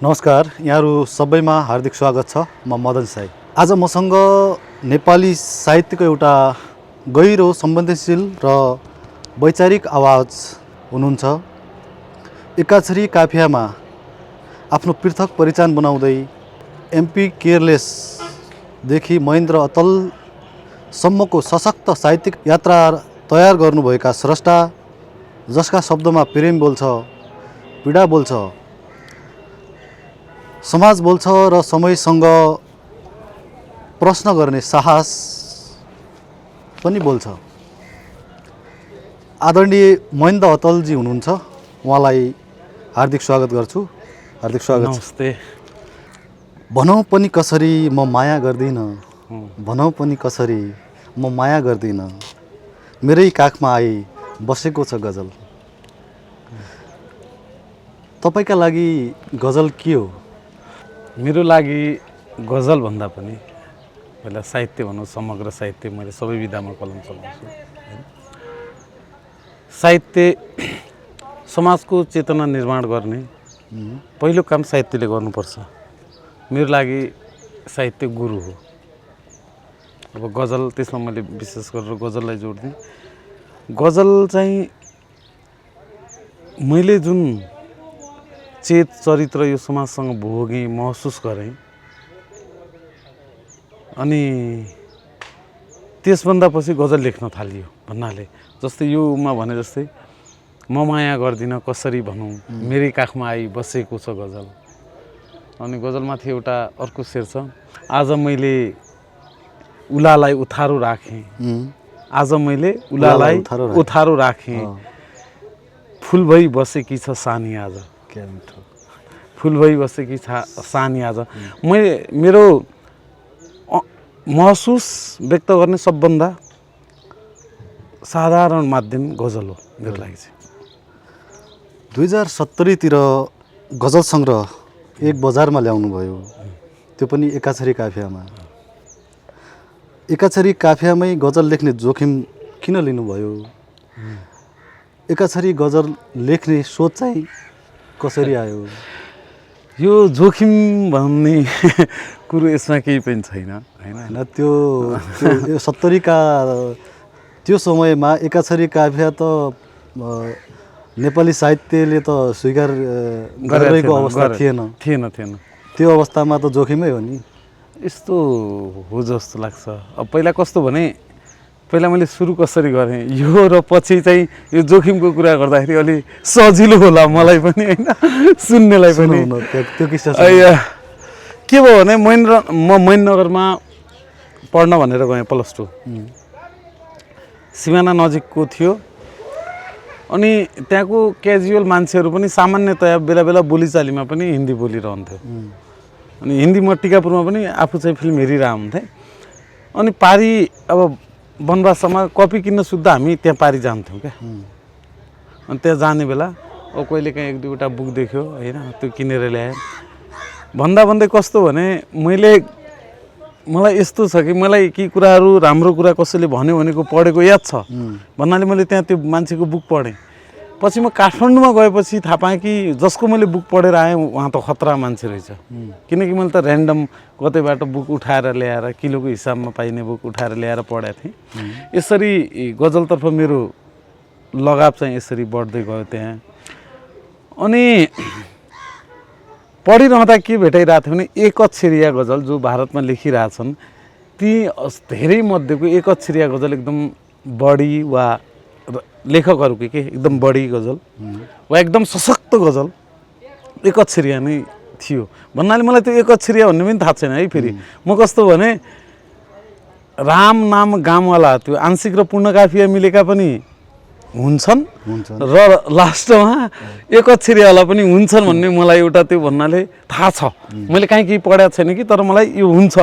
नमस्कार, यहाँहरू सबैमा हार्दिक स्वागत छ। म मदन साई। आज मसँग नेपाली साहित्यको एउटा गहिरो संवेदनशील र वैचारिक आवाज हुनुहुन्छ। एकाछरी काफियामा आफ्नो पृथक पहिचान बनाउँदै एमपी केयरलेसदेखि महेन्द्र अत्तलसम्मको सशक्त साहित्यिक यात्रा तयार गर्नुभएका स्रष्टा, जसका शब्दमा प्रेम बोल्छ, पीडा बोल्छ, समाज बोल्छ र समयसँग प्रश्न गर्ने साहस पनि बोल्छ। आदरणीय महेन्द्र अत्तलजी हुनुहुन्छ। उहाँलाई हार्दिक स्वागत गर्छु। हार्दिक स्वागत। नमस्ते। भनौँ पनि कसरी म माया गर्दिनँ, भनौँ पनि कसरी म माया गर्दिनँ, मेरै काखमा आई बसेको छ गजल। तपाईका लागि गजल के हो? मेरो लागि गजल भन्दा पनि पहिला साहित्य भनौँ, समग्र साहित्य। मैले सबै विधामा कलम चलाउँछु। साहित्य समाजको चेतना निर्माण गर्ने पहिलो काम साहित्यले गर्नुपर्छ। मेरो लागि साहित्य गुरु हो। अब गजल, त्यसमा मैले विशेष गरेर गजललाई जोड्दिएँ। गजल चाहिँ मैले जुन चेत चरित्र यो समाजसँग भोगेँ, महसुस गरेँ, अनि त्यसभन्दा पछि गजल लेख्न थालियो भन्नाले, जस्तै योमा भने जस्तै म माया गर्दिनँ कसरी भनौँ, मेरै काखमा आई बसेको छ गजल। अनि गजलमाथि एउटा अर्को शेर छ, आज मैले उलालाई उथारो राखेँ, आज मैले उलालाई उथारो राखेँ, फुल भई बसेकी छ सानी आज। क्या मिठो। फुल भई बसेकी छ सानी आज। मेरो महसुस व्यक्त गर्ने सबभन्दा साधारण माध्यम गजल हो मेरो लागि चाहिँ। 2070 गजल सङ्ग्रह एक बजारमा ल्याउनु भयो, त्यो पनि एकाछरी काफियामा। एकाछरी काफियामै गजल लेख्ने जोखिम किन लिनुभयो? एकाछरी गजल लेख्ने सोच चाहिँ कसरी आयो? यो जोखिम भन्ने कुरो यसमा केही पनि छैन, होइन। त्यो 70 का त्यो समयमा एकाछरी काफिया त नेपाली साहित्यले त स्वीकार गरेको अवस्था थिएन। त्यो अवस्थामा त जोखिमै हो नि। यस्तो हो जस्तो लाग्छ। अब पहिला कस्तो भने, पहिला मैले सुरु कसरी गरेँ यो र पछि चाहिँ यो जोखिमको कुरा गर्दाखेरि अलि सजिलो होला मलाई पनि, होइन, सुन्नेलाई पनि। त्यो किस्सा के भयो भने, म महेन्द्रनगरमा पढ्न भनेर गएँ +2। सिमाना नजिकको थियो। अनि त्यहाँको क्याजुअल मान्छेहरू पनि सामान्यतया बेला बेला बोलीचालीमा पनि हिन्दी बोलिरहन्थ्यो। अनि हिन्दी म टिकापुरमा पनि आफू चाहिँ फिल्म हेरिरह हुन्थेँ। अनि पारी, अब वनवासमा कपी किन्न सुत्दा हामी त्यहाँ पारी जान्थ्यौँ क्या। अनि त्यहाँ जाने बेला कहिले काहीँ 1-2वटा बुक देख्यो, होइन, त्यो किनेर ल्याएँ। भन्दै कस्तो भने, मलाई यस्तो छ कि मलाई केही कुराहरू, राम्रो कुरा कसैले भन्यो भनेको पढेको याद छ भन्नाले मैले त्यहाँ त्यो मान्छेको बुक पढेँ। पछि म काठमाडौँमा गएपछि थाहा पाएँ कि जसको मैले बुक पढेर आएँ उहाँ त खतरा मान्छे रहेछ। किनकि मैले त ऱ्यान्डम कतैबाट बुक उठाएर ल्याएर, किलोको हिसाबमा पाइने बुक उठाएर ल्याएर पढेको थिएँ। यसरी गजलतर्फ मेरो लगाव चाहिँ यसरी बढ्दै गयो त्यहाँ। अनि पढिरहँदा के भेटाइरहेको थियो भने, एक अक्षरिया गजल जो भारतमा लेखिरहेछन् ती धेरै मध्येको एक अक्षरिया गजल एकदम बढी, वा लेखकहरूको के एकदम बढी गजल वा एकदम सशक्त गजल एक अक्षरिया नै थियो भन्नाले मलाई त्यो एक अक्षरिया भन्ने पनि थाहा छैन है। फेरि म कस्तो भने, राम नाम गामवाला त्यो आंशिक र पूर्ण काफिया मिलेका पनि हुन्छन् र लास्टमा एक अक्षरियावाला पनि हुन्छन् भन्ने मलाई एउटा त्यो भन्नाले थाहा छ। मैले कहीँ केही पढाएको छैन कि, तर मलाई यो हुन्छ,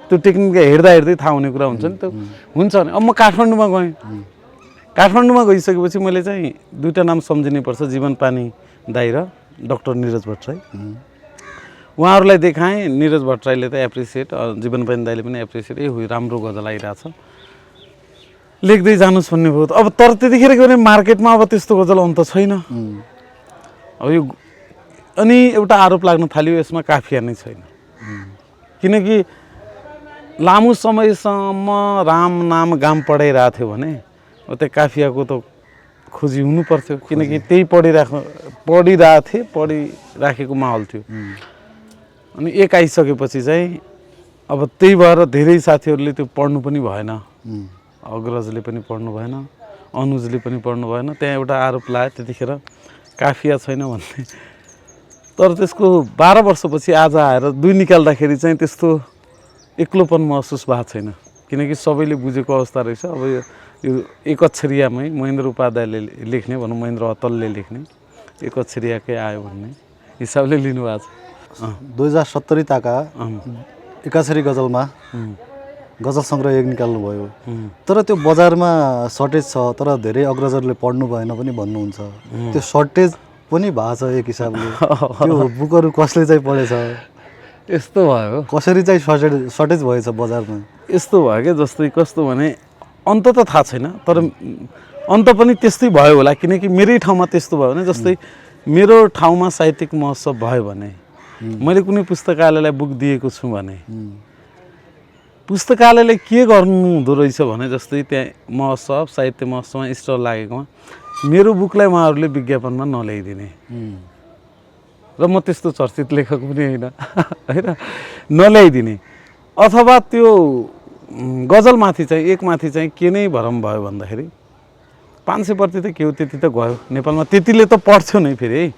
त्यो टेक्निक हेर्दै थाहा हुने कुरा हुन्छ नि, त्यो हुन्छ भने। अब म काठमाडौँमा गएँ। काठमाडौँमा गइसकेपछि मैले चाहिँ 2टा नाम सम्झिनै पर्छ, जीवन पानी दाइ र डाक्टर निरज भट्टराई। उहाँहरूलाई देखाएँ। निरज भट्टराईले त एप्रिसिएट, जीवन पानी दाइले पनि एप्रिसिएट, हो राम्रो गजल आइरहेछ, लेख्दै जानुस् भन्ने भयो। अब तर त्यतिखेर के भने मार्केटमा अब त्यस्तो गजल अन्त छैन। अब यो अनि एउटा आरोप लाग्न थाल्यो यसमा काफिया नै छैन, किनकि लामो समयसम्म राम नाम गाम पढाइरहेको थियो भने त्यो काफियाको त खोजी हुनु पर्थ्यो, किनकि त्यही पढिरहेको थिए, पढिराखेको माहौल थियो। अनि एक आइसकेपछि चाहिँ अब त्यही भएर धेरै साथीहरूले त्यो पढ्नु पनि भएन, अग्रजले पनि पढ्नु भएन, अनुजले पनि पढ्नु भएन। त्यहाँ एउटा आरोप लाग्यो त्यतिखेर काफिया छैन भन्ने। तर त्यसको 12 वर्षपछि आज आएर 2 निकाल्दाखेरि चाहिँ त्यस्तो एक्लोपन महसुस भएको छैन, किनकि सबैले बुझेको अवस्था रहेछ। अब यो एक अक्षरियामै महेन्द्र उपाध्यायले लेख्ने भनौँ, महेन्द्र अत्तलले लेख्ने एक अक्षरियाकै आयो भन्ने हिसाबले लिनुभएको छ। 2070 ताका एकाक्षरी गजलमा गजल सङ्ग्रह 1 निकाल्नुभयो, तर त्यो बजारमा सर्टेज छ, तर धेरै अग्रजहरूले पढ्नु भएन पनि भन्नुहुन्छ। त्यो सर्टेज पनि भएको छ एक हिसाबले, त्यो बुकहरू कसले चाहिँ पढेछ, यस्तो भयो, कसरी चाहिँ सर्टेज भएछ बजारमा? यस्तो भयो क्या, जस्तै कस्तो भने अन्त त थाहा छैन, तर अन्त पनि त्यस्तै भयो होला, किनकि मेरै ठाउँमा त्यस्तो भयो भने, जस्तै मेरो ठाउँमा साहित्यिक महोत्सव भयो भने, मैले कुनै पुस्तकालयलाई बुक दिएको छु भने पुस्तकालयले के गर्नु हुँदो रहेछ भने, जस्तै त्यहाँ महोत्सव साहित्य महोत्सवमा स्टल लागेकोमा मेरो बुकलाई उहाँहरूले विज्ञापनमा नल्याइदिने, र म त्यस्तो चर्चित लेखक पनि होइन होइन, नल्याइदिने, अथवा त्यो गजलमाथि चाहिँ एकमाथि चाहिँ के नै भरम भयो भन्दाखेरि 500 प्रति त के हो त्यति त गयो नेपालमा, त्यतिले त पढ्थ्यो नै फेरि है।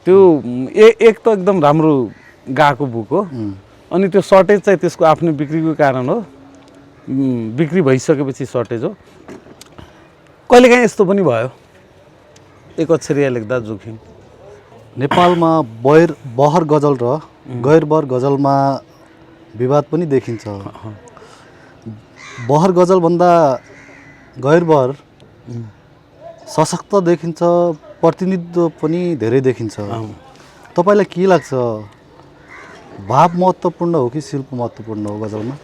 त्यो एक त एकदम राम्रो गएको बुक हो, अनि त्यो सर्टेज चाहिँ त्यसको आफ्नो बिक्रीको कारण हो, बिक्री भइसकेपछि सर्टेज हो। कहिलेकाहीँ यस्तो पनि भयो, एक अक्षरिया लेख्दा जोखिम। नेपालमा बहर गजल र गैरबहर गजलमा विवाद पनि देखिन्छ। बहर गजलभन्दा गैरबहर सशक्त देखिन्छ, प्रतिनिधित्व पनि धेरै देखिन्छ। तपाईँलाई के लाग्छ, भाव महत्त्वपूर्ण हो कि शिल्प महत्त्वपूर्ण हो गजलमा?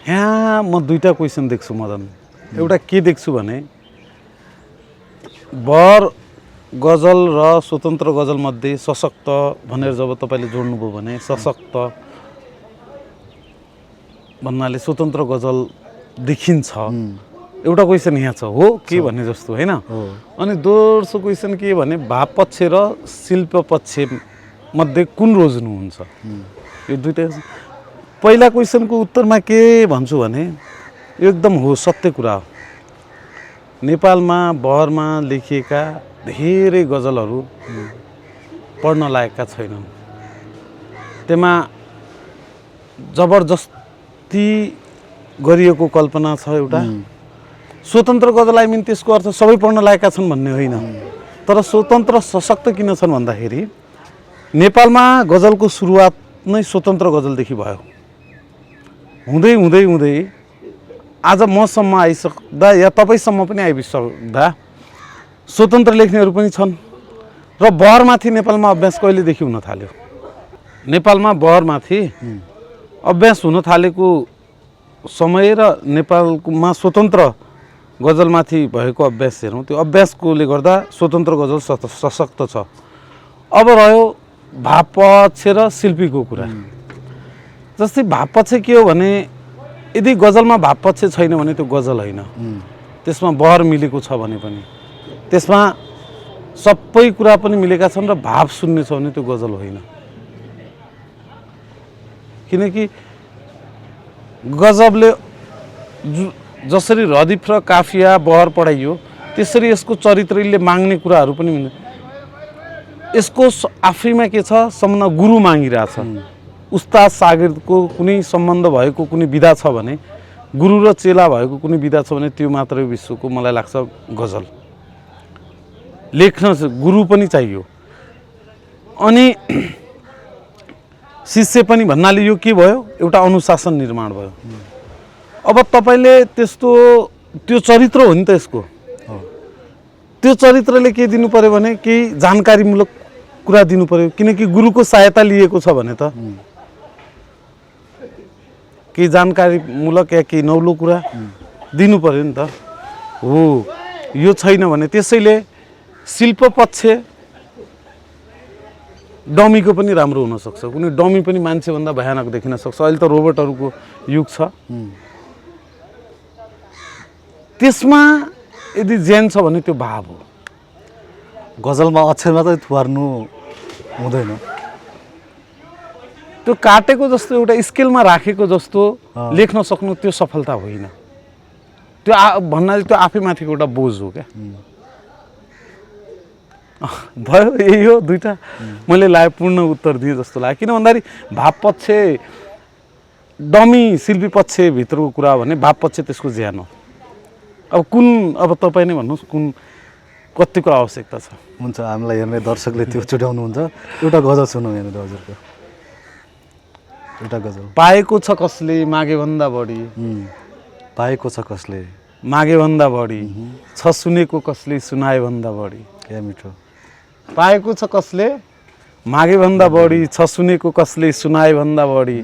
यहाँ म 2टा क्वेसन देख्छु मदन। एउटा के देख्छु भने, बहर गजल र स्वतन्त्र गजलमध्ये सशक्त भनेर जब तपाईँले जोड्नुभयो भने, सशक्त भन्नाले स्वतन्त्र गजल देखिन्छ, एउटा क्वेसन यहाँ छ, हो के भन्ने जस्तो होइन। अनि दोस्रो क्वेसन के भने, भाव पक्ष र शिल्प पक्ष मध्ये कुन रोज्नुहुन्छ? यो 2टा। पहिला क्वेसनको उत्तरमा के भन्छु भने, यो एकदम हो, सत्य कुरा हो। नेपालमा बहरमा लेखिएका धेरै गजलहरू पढ्न लायकका छैनन्। त्यसमा जबरजस्ती गरिएको कल्पना छ एउटा। स्वतन्त्र गजल आई मिन त्यसको अर्थ सबै पढ्न लायकका छन् भन्ने होइन, तर स्वतन्त्र सशक्त किन छन् भन्दाखेरि नेपालमा गजलको सुरुवात नै स्वतन्त्र गजलदेखि भयो। हुँदै हुँदै हुँदै आज मसम्म आइसक्दा या तपाईँसम्म पनि आइसक्दा स्वतन्त्र लेख्नेहरू पनि छन्। र बहरमाथि नेपालमा अभ्यास कहिलेदेखि हुन थाल्यो? नेपालमा बहरमाथि अभ्यास हुन थालेको समय र नेपालमा स्वतन्त्र गजलमाथि भएको अभ्यास हेरौँ, त्यो अभ्यासकोले गर्दा स्वतन्त्र गजल सशक्त छ। अब रह्यो भावपक्ष र शिल्पीको कुरा। जस्तै भावपक्ष के हो भने, यदि गजलमा भावपक्ष छैन भने त्यो गजल होइन, त्यसमा बहर मिलेको छ भने पनि, त्यसमा सबै कुरा पनि मिलेका छन् र भाव शून्य छ भने त्यो गजल होइन। किनकि गजबले जसरी रदिफ र काफिया बहर पढाइयो, त्यसरी यसको चरित्रले माग्ने कुराहरू पनि हुन्छ। यसको आफैमा के छ, सम्बन्ध गुरु मागिरहेछ। उस्ताद शागिर्दको कुनै सम्बन्ध भएको कुनै विधा छ भने, गुरु र चेला भएको कुनै विधा छ भने, त्यो मात्रै विश्वको मलाई लाग्छ गजल। लेख्न गुरु पनि चाहियो, अनि शिष्य पनि भन्नाले यो के भयो, एउटा अनुशासन निर्माण भयो। अब तपाईँले त्यस्तो त्यो चरित्र हो नि त यसको, त्यो चरित्रले के दिनु पर्यो भने केही जानकारीमूलक कुरा दिनु पर्यो। किनकि गुरुको सहायता लिएको छ भने त केही जानकारीमूलक या केही नौलो कुरा दिनु पर्यो नि त। हो, यो छैन भने त्यसैले शिल्प पक्ष डमीको पनि राम्रो हुनसक्छ, कुनै डमी पनि मान्छेभन्दा भयानक देखिन सक्छ। अहिले त रोबोटहरूको युग छ, त्यसमा यदि ज्यान छ भने त्यो भाव हो। गजलमा अक्षर मात्रै थुपार्नु हुँदैन, त्यो काटेको जस्तो एउटा स्केलमा राखेको जस्तो लेख्न सक्नु त्यो सफलता होइन। त्यो भन्नाले त्यो आफै माथिको एउटा बोझ हो क्या। भयो, यही हो दुईटा मैले लाग्यो पूर्ण उत्तर दिएँ जस्तो लाग्यो। किन भन्दाखेरि भाव पक्ष डमी शिल्पी पक्षभित्रको कुरा हो भने भाव पक्ष त्यसको ज्यान हो। अब कुन, अब तपाईँ नै भन्नुहोस् कुन कतिको आवश्यकता छ। हुन्छ, हामीलाई हेर्ने दर्शकले त्यो छुट्याउनुहुन्छ। एउटा गजल सुनौँ यहाँनिर हजुरको, एउटा गजल। पाएको छ कसले मागे भन्दा बढी, पाएको छ कसले मागे भन्दा बढी, छ सुनेको कसले सुनाए भन्दा बढी। क्या मिठो। पाएको छ कसले मागे भन्दा बढी, छ सुनेको कसले सुनाए भन्दा बढी,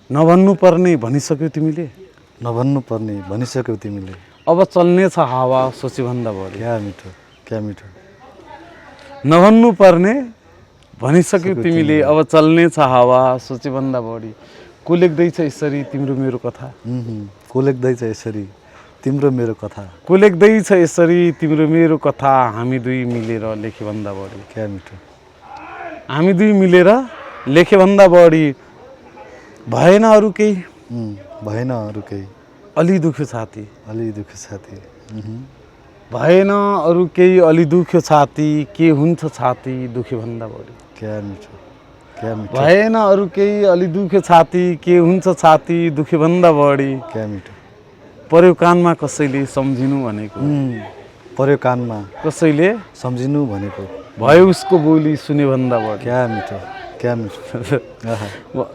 नभन्नु पर्ने भनिसक्यौ तिमीले, नभन्नु पर्ने भनिसक्यौ तिमीले, अब चल्ने छ हावा सोची भन्दा बढी। क्या मिठो, क्या मिठो। नभन्नु पर्ने भनिसक्यौ तिमीले, अब चल्ने छ हावा सोची भन्दा बढी। को लेख्दैछ यसरी तिम्रो मेरो कथा, को लेख्दैछ यसरी तिम्रो मेरो कथा, को लेख्दैछ यसरी तिम्रो मेरो कथा, हामी दुई मिलेर लेखे भन्दा बढी। क्या मिठो। हामी दुई मिलेर लेखे भन्दा बढी, भएन अरू केही, भएन अरू केही, अलि दुख्यो छाती, अलि दुख्यो छाती, भएन अरू केही, अलि दुख्यो छाती, के हुन्छ छाती दुखे भन्दा बढी। क्या मिठो, क्या मिठो। भएन अरू केही, अलि दुख्यो छाती, के हुन्छ छाती दुखे भन्दा बढी। क्या मिठो। पर्यो कानमा कसैले सम्झिनु भनेको, पर्यो कानमा कसैले सम्झिनु भनेको, भयो उसको बोली सुने भन्दा बढी। क्या मिठो, क्या मिठो।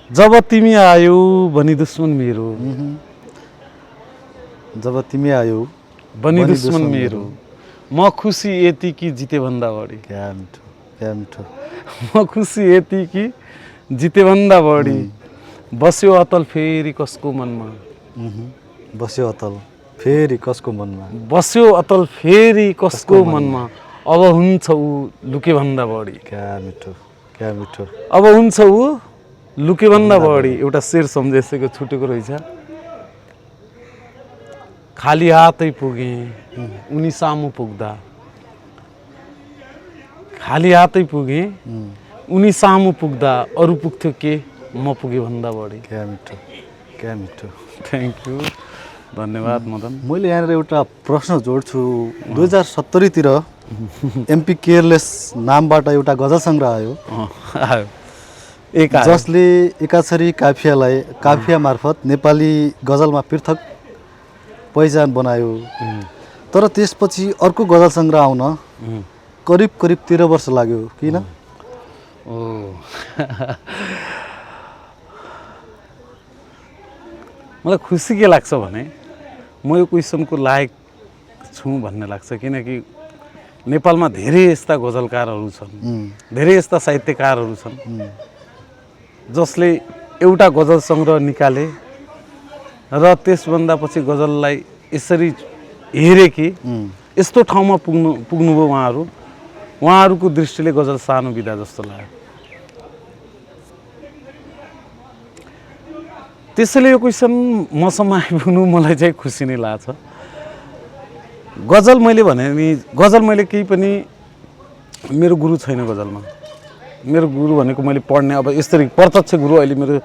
जब तिमी आयौ बनी दुश्मन मेरो, जब तिमी आयौ बनी दुश्मन मेरो, म खुसी यति कि जिते भन्दा बढी। क्या मिठो, क्या मिठो। म खुसी यति कि जिते भन्दा बढी, बस्यो अतल फेरि कसको मनमा, बस्यो अतल फेरि कसको मनमा, बस्यो अतल फेरि कसको मनमा, अब हुन्छ ऊ लुके भन्दा बढी। क्या मिठो, क्या मिठो। अब हुन्छ ऊ लुके भन्दा बढी। एउटा शेर सम्झेसको छुटेको रहेछ। खाली हातै पुगे उनी सामु पुग्दा, खाली हातै पुगे उनी सामु पुग्दा, अरू पुग्थ्यो के म पुगे भन्दा बढी। क्या मिठो, क्या मिठो। थ्याङ्क यू, धन्यवाद मदन। मैले यहाँनिर एउटा प्रश्न जोड्छु। 2070तिर एमपी केयरलेस नामबाट एउटा गजल सङ्ग्रह आयो, जसले एकाक्षरी काफियालाई काफिया मार्फत नेपाली गजलमा पृथक पहिचान बनायो। तर त्यसपछि अर्को गजल सङ्ग्रह आउन करिब 13 वर्ष लाग्यो। किन? मलाई खुसी के लाग्छ भने म यो क्वेसनको लायक छु भन्ने लाग्छ। किनकि नेपालमा धेरै यस्ता गजलकारहरू छन्, धेरै यस्ता साहित्यकारहरू छन् जसले एउटा गजल सङ्ग्रह निकाले र त्यसभन्दा पछि गजललाई यसरी हेरे कि यस्तो ठाउँमा पुग्नुभयो उहाँहरूको दृष्टिले गजल सानो विधा जस्तो लाग्यो। त्यसैले यो क्वेसन मसम्म आइपुग्नु मलाई चाहिँ खुसी नै लाग्छ। गजल मैले भने नि, गजल मैले केही पनि, मेरो गुरु छैन गजलमा। मेरो गुरु भनेको मैले पढ्ने, अब यसरी प्रत्यक्ष गुरु अहिले मेरो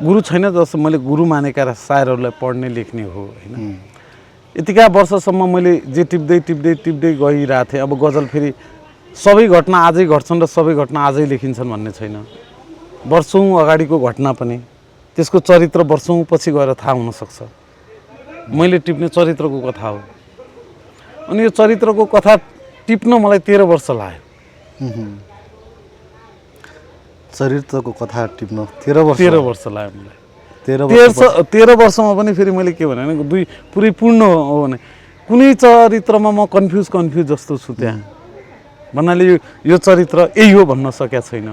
गुरु छैन, जस्तो मैले गुरु मानेका सायरहरूलाई पढ्ने लेख्ने हो होइन। यतिका वर्षसम्म मैले जे टिप्दै टिप्दै टिप्दै गइरहेको थिएँ। अब गजल फेरि सबै घटना आजै घट्छन् र सबै घटना आजै लेखिन्छन् भन्ने छैन। वर्षौँ अगाडिको घटना पनि त्यसको चरित्र वर्षौँ पछि गएर थाहा हुनसक्छ। मैले टिप्ने चरित्रको कथा हो, अनि यो चरित्रको कथा टिप्न मलाई 13 वर्ष लाग्यो। चरित्रको कथा टिप्न 13 वर्ष लाग्यो मलाई। 13 वर्षमा पनि फेरि मैले के भने दुई पुरै पूर्ण हो भने कुनै चरित्रमा म कन्फ्युज जस्तो छु त्यहाँ। भन्नाले यो चरित्र यही हो भन्न सकेको छैन।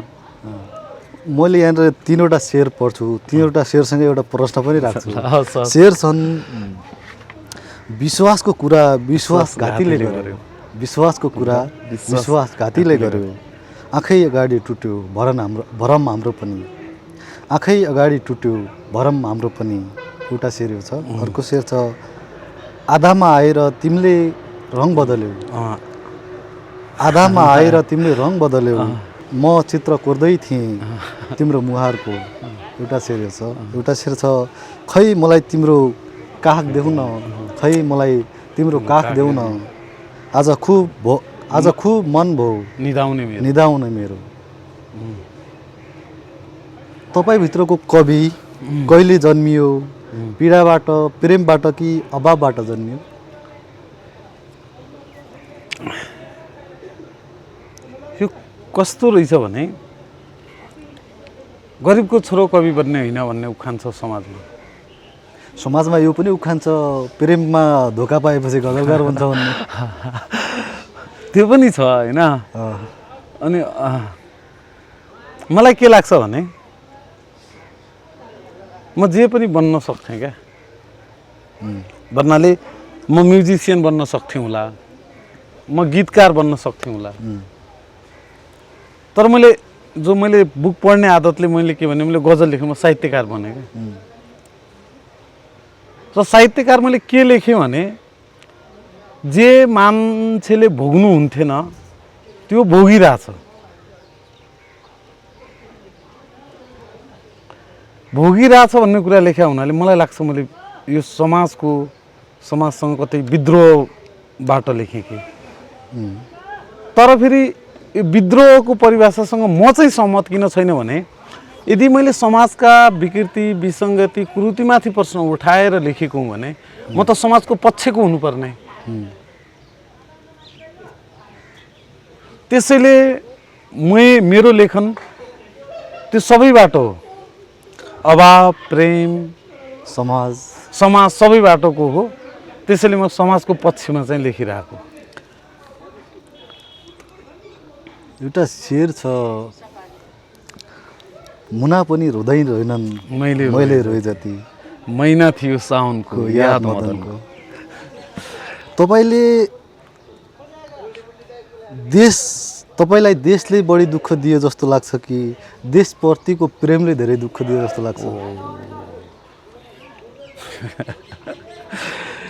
मैले यहाँनिर 3वटा शेर पढ्छु, 3वटा शेरसँगै एउटा प्रश्न पनि राख्छु। शेर छन्, विश्वासको कुरा विश्वासघातीले गर्यो, विश्वासको कुरा विश्वासघातीले गर्यो आँखै अगाडि टुट्यो भरम हाम्रो पनि आँखै अगाडि टुट्यो भरम हाम्रो पनि एउटा शेर छ अर्को शेर छ आधामा आएर तिमीले रङ बदल्यौ आधामा आएर तिमीले रङ बदल्यौ म चित्र कोर्दै थिएँ तिम्रो मुहारको एउटा शेर छ एउटा शेर छ खै मलाई तिम्रो काख देऊ न खै मलाई तिम्रो काख देऊ न आज खुब मन भयो निदाउने मेरो तपाईभित्रको कवि कहिले जन्मियो पीडाबाट प्रेमबाट कि अभावबाट जन्मियो यो कस्तो रहेछ भने गरिबको छोरो कवि बन्ने होइन भन्ने उखान छ समाजमा यो पनि उखान छ प्रेममा धोका पाएपछि गजलगार बन्छ भन्ने त्यो पनि छ होइन अनि मलाई के लाग्छ भने म जे पनि बन्न सक्थेँ क्या भन्नाले म म्युजिसियन बन्न सक्थेँ होला म गीतकार बन्न सक्थेँ होला तर मैले बुक पढ्ने आदतले मैले के भने मैले गजल लेखेँ म साहित्यकार बने क्या र साहित्यकार मैले के लेखेँ भने जे मान्छेले भोग्नु हुन्थेन त्यो भोगिरहेछ भन्ने कुरा लेख्या हुनाले मलाई लाग्छ मैले यो समाजसँग कतै विद्रोहबाट लेखेँ कि तर फेरि यो विद्रोहको परिभाषासँग म चाहिँ सहमत किन छैन भने यदि मैले समाजका विकृति विसङ्गति कुरीतिमाथि प्रश्न उठाएर लेखेको हुँ भने म त समाजको पक्षको हुनुपर्ने त्यसैले मेरो लेखन त्यो सबैबाट हो अभाव प्रेम समाज सबैबाटको हो त्यसैले म समाजको पक्षमा चाहिँ लेखिरहेको एउटा शेर छ मुना पनि रोइनन् मैले रोए जति महिना थियो साउनको याद मदनको तपाईलाई देशले बढी दुःख दियो जस्तो लाग्छ कि देशप्रतिको प्रेमले धेरै दुःख दियो जस्तो लाग्छ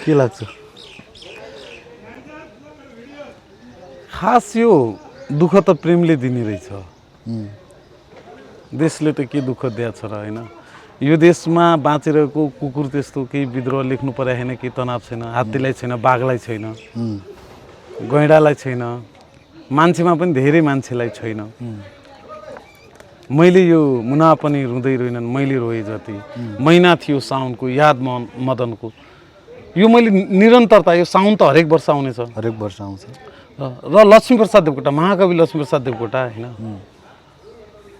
के लाग्छ खास यो दुःख त प्रेमले दिने रहेछ देशले त के दुःख दिएछ र होइन यो देशमा बाँचिरहेको कुकुर त्यस्तो केही विद्रोह लेख्नु पर्या छैन केही तनाव छैन हात्तीलाई छैन बाघलाई छैन गैँडालाई छैन मान्छेमा पनि धेरै मान्छेलाई छैन मैले यो मुना पनि रुँदै रोइनन् मैले रोए जति महिना थियो साउनको याद मदनको यो मैले निरन्तरता यो साउन त हरेक वर्ष आउनेछ हरेक वर्ष आउँछ र लक्ष्मीप्रसाद देवकोटा महाकवि लक्ष्मीप्रसाद देवकोटा होइन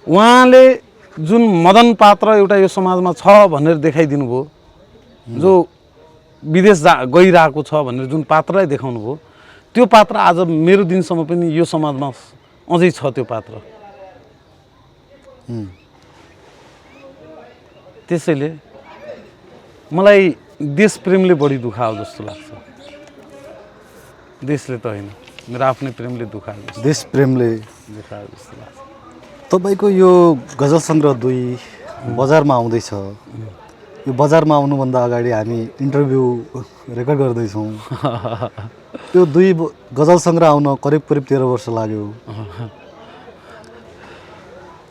उहाँले जुन मदन पात्र एउटा यो समाजमा छ भनेर देखाइदिनु भयो जो विदेश गइरहेको छ भनेर जुन पात्रलाई देखाउनु भयो त्यो पात्र आज मेरो दिनसम्म पनि यो समाजमा अझै छ त्यो पात्र त्यसैले मलाई देश प्रेमले बढी दुखायो जस्तो लाग्छ देशले त होइन मेरो आफ्नै प्रेमले दुखायो देश प्रेमले दुखायो जस्तो लाग्छ तपाईको यो गजल सङ्ग्रह 2 बजारमा आउँदैछ यो बजारमा आउनुभन्दा अगाडि हामी इन्टरभ्यू रेकर्ड गर्दैछौँ त्यो 2 गजल सङ्ग्रह आउन करिब 13 वर्ष लाग्यो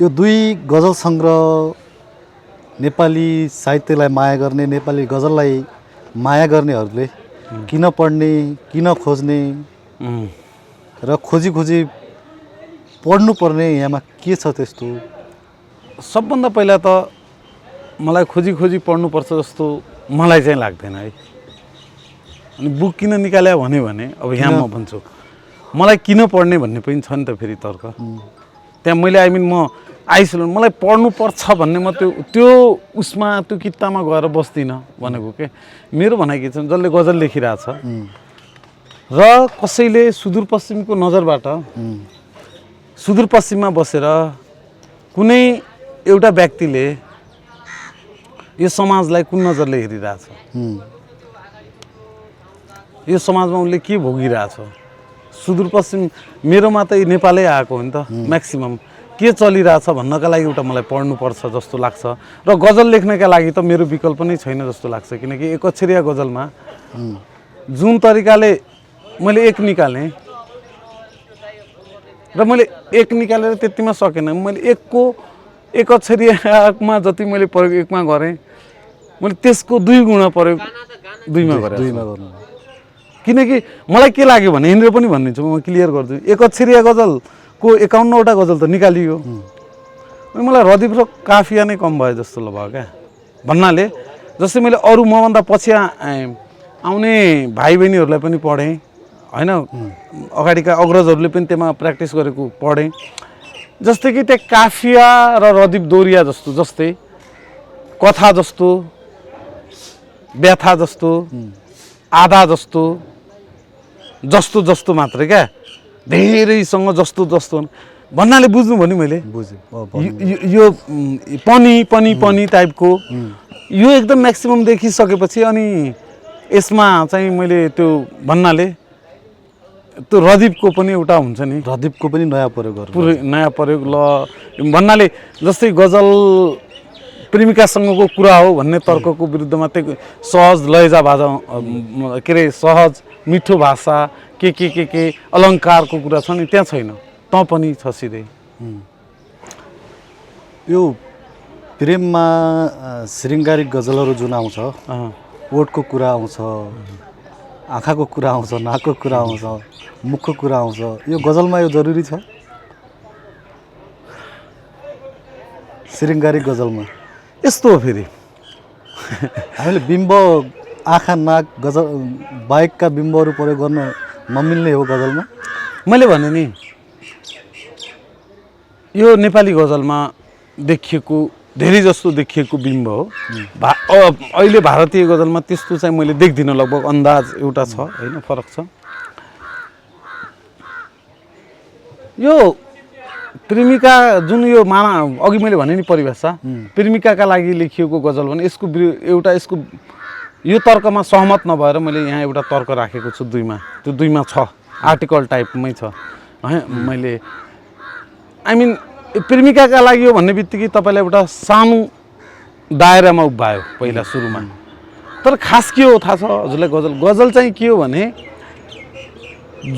यो 2 गजल सङ्ग्रह नेपाली साहित्यलाई माया गर्ने नेपाली गजललाई माया गर्नेहरूले किन पढ्ने किन खोज्ने र खोजी पढ्नुपर्ने यहाँमा के छ त्यस्तो सबभन्दा पहिला त मलाई खोजी पढ्नुपर्छ जस्तो मलाई चाहिँ लाग्दैन है अनि बुक किन निकाल्यो भने अब यहाँ म भन्छु मलाई किन पढ्ने भन्ने पनि छ नि त फेरि तर्क त्यहाँ मैले म आइसोलेसन मलाई पढ्नुपर्छ भन्ने म त्यो उसमा त्यो किताबमा गएर बस्दिनँ भनेको के मेरो भनाइ के छ जसले गजल लेखिरहेछ र कसैले सुदूरपश्चिमको नजरबाट सुदूरपश्चिममा बसेर कुनै एउटा व्यक्तिले यो समाजलाई कुन नजरले हेरिरहेछ यो समाजमा उसले के भोगिरहेछ सुदूरपश्चिम मेरोमा त यी नेपालै आएको हो नि त म्याक्सिमम के चलिरहेछ भन्नका लागि एउटा मलाई पढ्नुपर्छ जस्तो लाग्छ र गजल लेख्नका लागि त मेरो विकल्प नै छैन जस्तो लाग्छ किनकि एक अक्षरिया गजलमा जुन तरिकाले मैले एक निकालेँ र मैले एक निकालेर त्यतिमा सकेन मैले एक अक्षरियामा जति मैले प्रयोग एकमा गरेँ मैले त्यसको 2 गुणा प्रयोग 2मा गरेँ किनकि मलाई के लाग्यो भने यहाँनिर पनि भनिदिन्छु म क्लियर गर्छु एक अक्षरिया गजलको 51वटा गजल त निकालियो मलाई रदीफ र काफिया नै कम भयो जस्तो भयो क्या भन्नाले जस्तै मैले अरू मभन्दा पछि आउने भाइ बहिनीहरूलाई पनि पढेँ हैन अगाडिका अग्रजहरूले पनि त्यसमा प्र्याक्टिस गरेको पढेँ जस्तै कि त्यो काफिया र रदीफ दोरिया जस्तै कथा जस्तो व्यथा जस्तो आधा जस्तो मात्रै क्या धेरैसँग जस्तो भन्नाले बुझ्नु भने मैले यो पनि टाइपको यो एकदम म्याक्सिमम देखिसकेपछि अनि यसमा चाहिँ मैले त्यो भन्नाले त्यो रदीफको पनि एउटा हुन्छ नि रदीफको पनि नयाँ प्रयोग गर्नु पुरै नयाँ प्रयोग ल भन्नाले जस्तै गजल प्रेमिकासँगको कुरा हो भन्ने तर्कको विरुद्धमा त्यो सहज लैजा भाषा के अरे सहज मिठो भाषा के अलङ्कारको कुरा छ नि त्यहाँ छैन त पनि छ सिधै यो प्रेममा श्रृङ्गारिक गजलहरू जुन आउँछ ओठको कुरा आउँछ आँखाको कुरा आउँछ नाकको कुरा आउँछ मुखको कुरा आउँछ यो गजलमा यो जरुरी छ श्रृङ्गारिक गजलमा यस्तो हो फेरि हामीले बिम्ब आँखा नाक गजल बाहेकका बिम्बहरू प्रयोग गर्न नमिल्ने हो गजलमा मैले भने नि यो नेपाली गजलमा देखिएको धेरै जस्तो देखिएको बिम्ब हो अहिले भारतीय गजलमा त्यस्तो चाहिँ मैले देख्दिनँ लगभग अन्दाज एउटा छ हैन फरक छ यो प्रेमिका जुन यो माना अघि मैले भने नि परिभाषा प्रेमिकाका लागि लेखिएको गजल भने यसको यो तर्कमा सहमत नभएर मैले यहाँ एउटा तर्क राखेको छु 2मा त्यो 2मा छ आर्टिकल टाइपमै छ है मैले आई मिन प्रेमिकाका लागि हो भन्ने बित्तिकै तपाईँलाई एउटा सानो दायरामा उभ्यायो पहिला सुरुमा तर खास के हो थाहा छ हजुरलाई गजल चाहिँ के हो भने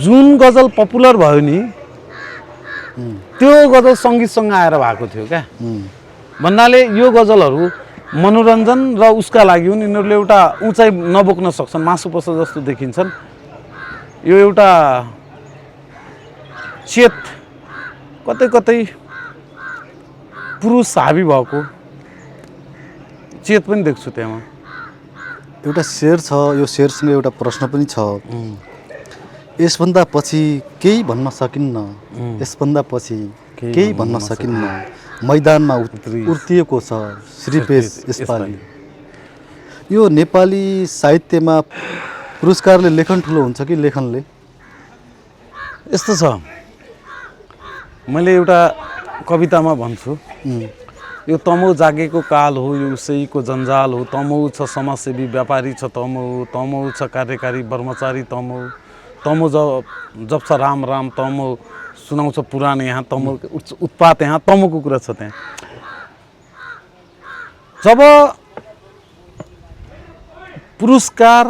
जुन गजल पपुलर भयो नि त्यो गजल सङ्गीतसँग आएर भएको थियो क्या भन्नाले यो गजलहरू मनोरञ्जन र उसका लागि हुन् यिनीहरूले एउटा उचाइ नबोक्न सक्छन् मासु पस जस्तो देखिन्छन् यो एउटा चेत कतै पुरुष हाबी भएको चेत पनि देख्छु त्यहाँ एउटा शेर छ यो शेरसँग एउटा प्रश्न पनि छ यसभन्दा पछि केही भन्न सकिन्न यसभन्दा पछि केही भन्न सकिन्न मैदानमा उर्तिएको छ श्रीपेश यसपालि यो नेपाली साहित्यमा पुरस्कारले लेखन ठुलो हुन्छ कि लेखनले यस्तो छ मैले एउटा कवितामा भन्छु यो तमो जागेको काल हो यो उसैको जन्जाल हो तमो छ समाजसेवी व्यापारी छ तमो छ कार्यकारी कर्मचारी तमो जब छ राम तमो सुनाउँछ पुराण यहाँ तमो उत्पात यहाँ तमोको कुरा छ त्यहाँ जब पुरस्कार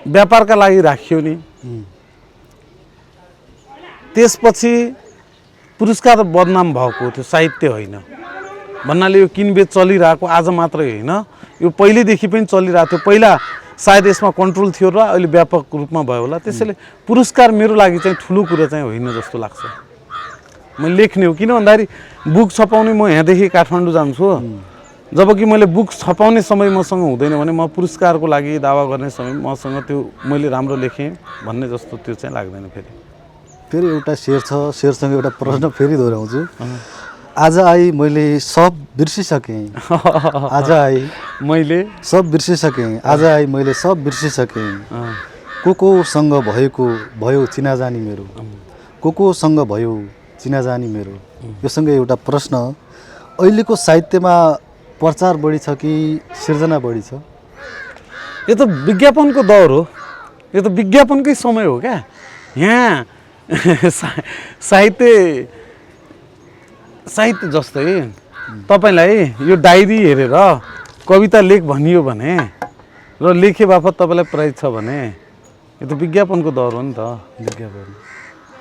व्यापारका लागि राखियो नि त्यसपछि पुरस्कार बदनाम भएको त्यो साहित्य होइन भन्नाले यो किनबेच चलिरहेको आज मात्रै होइन यो पहिलेदेखि पनि चलिरहेको थियो पहिला सायद यसमा कन्ट्रोल थियो र अहिले व्यापक रूपमा भयो होला त्यसैले पुरस्कार मेरो लागि चाहिँ ठुलो कुरा चाहिँ होइन जस्तो लाग्छ मैले लेख्ने हो किन भन्दाखेरि बुक छपाउने म यहाँदेखि काठमाडौँ जान्छु जबकि मैले बुक छपाउने समय मसँग हुँदैन भने म पुरस्कारको लागि दावा गर्ने समय मसँग त्यो मैले राम्रो लेखेँ भन्ने जस्तो त्यो चाहिँ लाग्दैन फेरि एउटा शेर छ शेरसँग एउटा प्रश्न फेरि दोहोऱ्याउँछु आज आई मैले सब बिर्सिसकेँ आज आई मैले सब बिर्सिसकेँ आज आई मैले सब बिर्सिसकेँ कोसँग भयो चिनाजानी मेरो कोसँग भयो चिनाजानी मेरो योसँग एउटा प्रश्न अहिलेको साहित्यमा प्रचार बढी छ कि सिर्जना बढी छ यो त विज्ञापनको दौर हो यो त विज्ञापनकै समय हो क्या यहाँ साहित्य जस्तै तपाईँलाई यो डायरी हेरेर कविता लेख भनियो भने र लेखे बापत तपाईँलाई प्राइज छ भने यो त विज्ञापनको दर हो नि त। विज्ञापन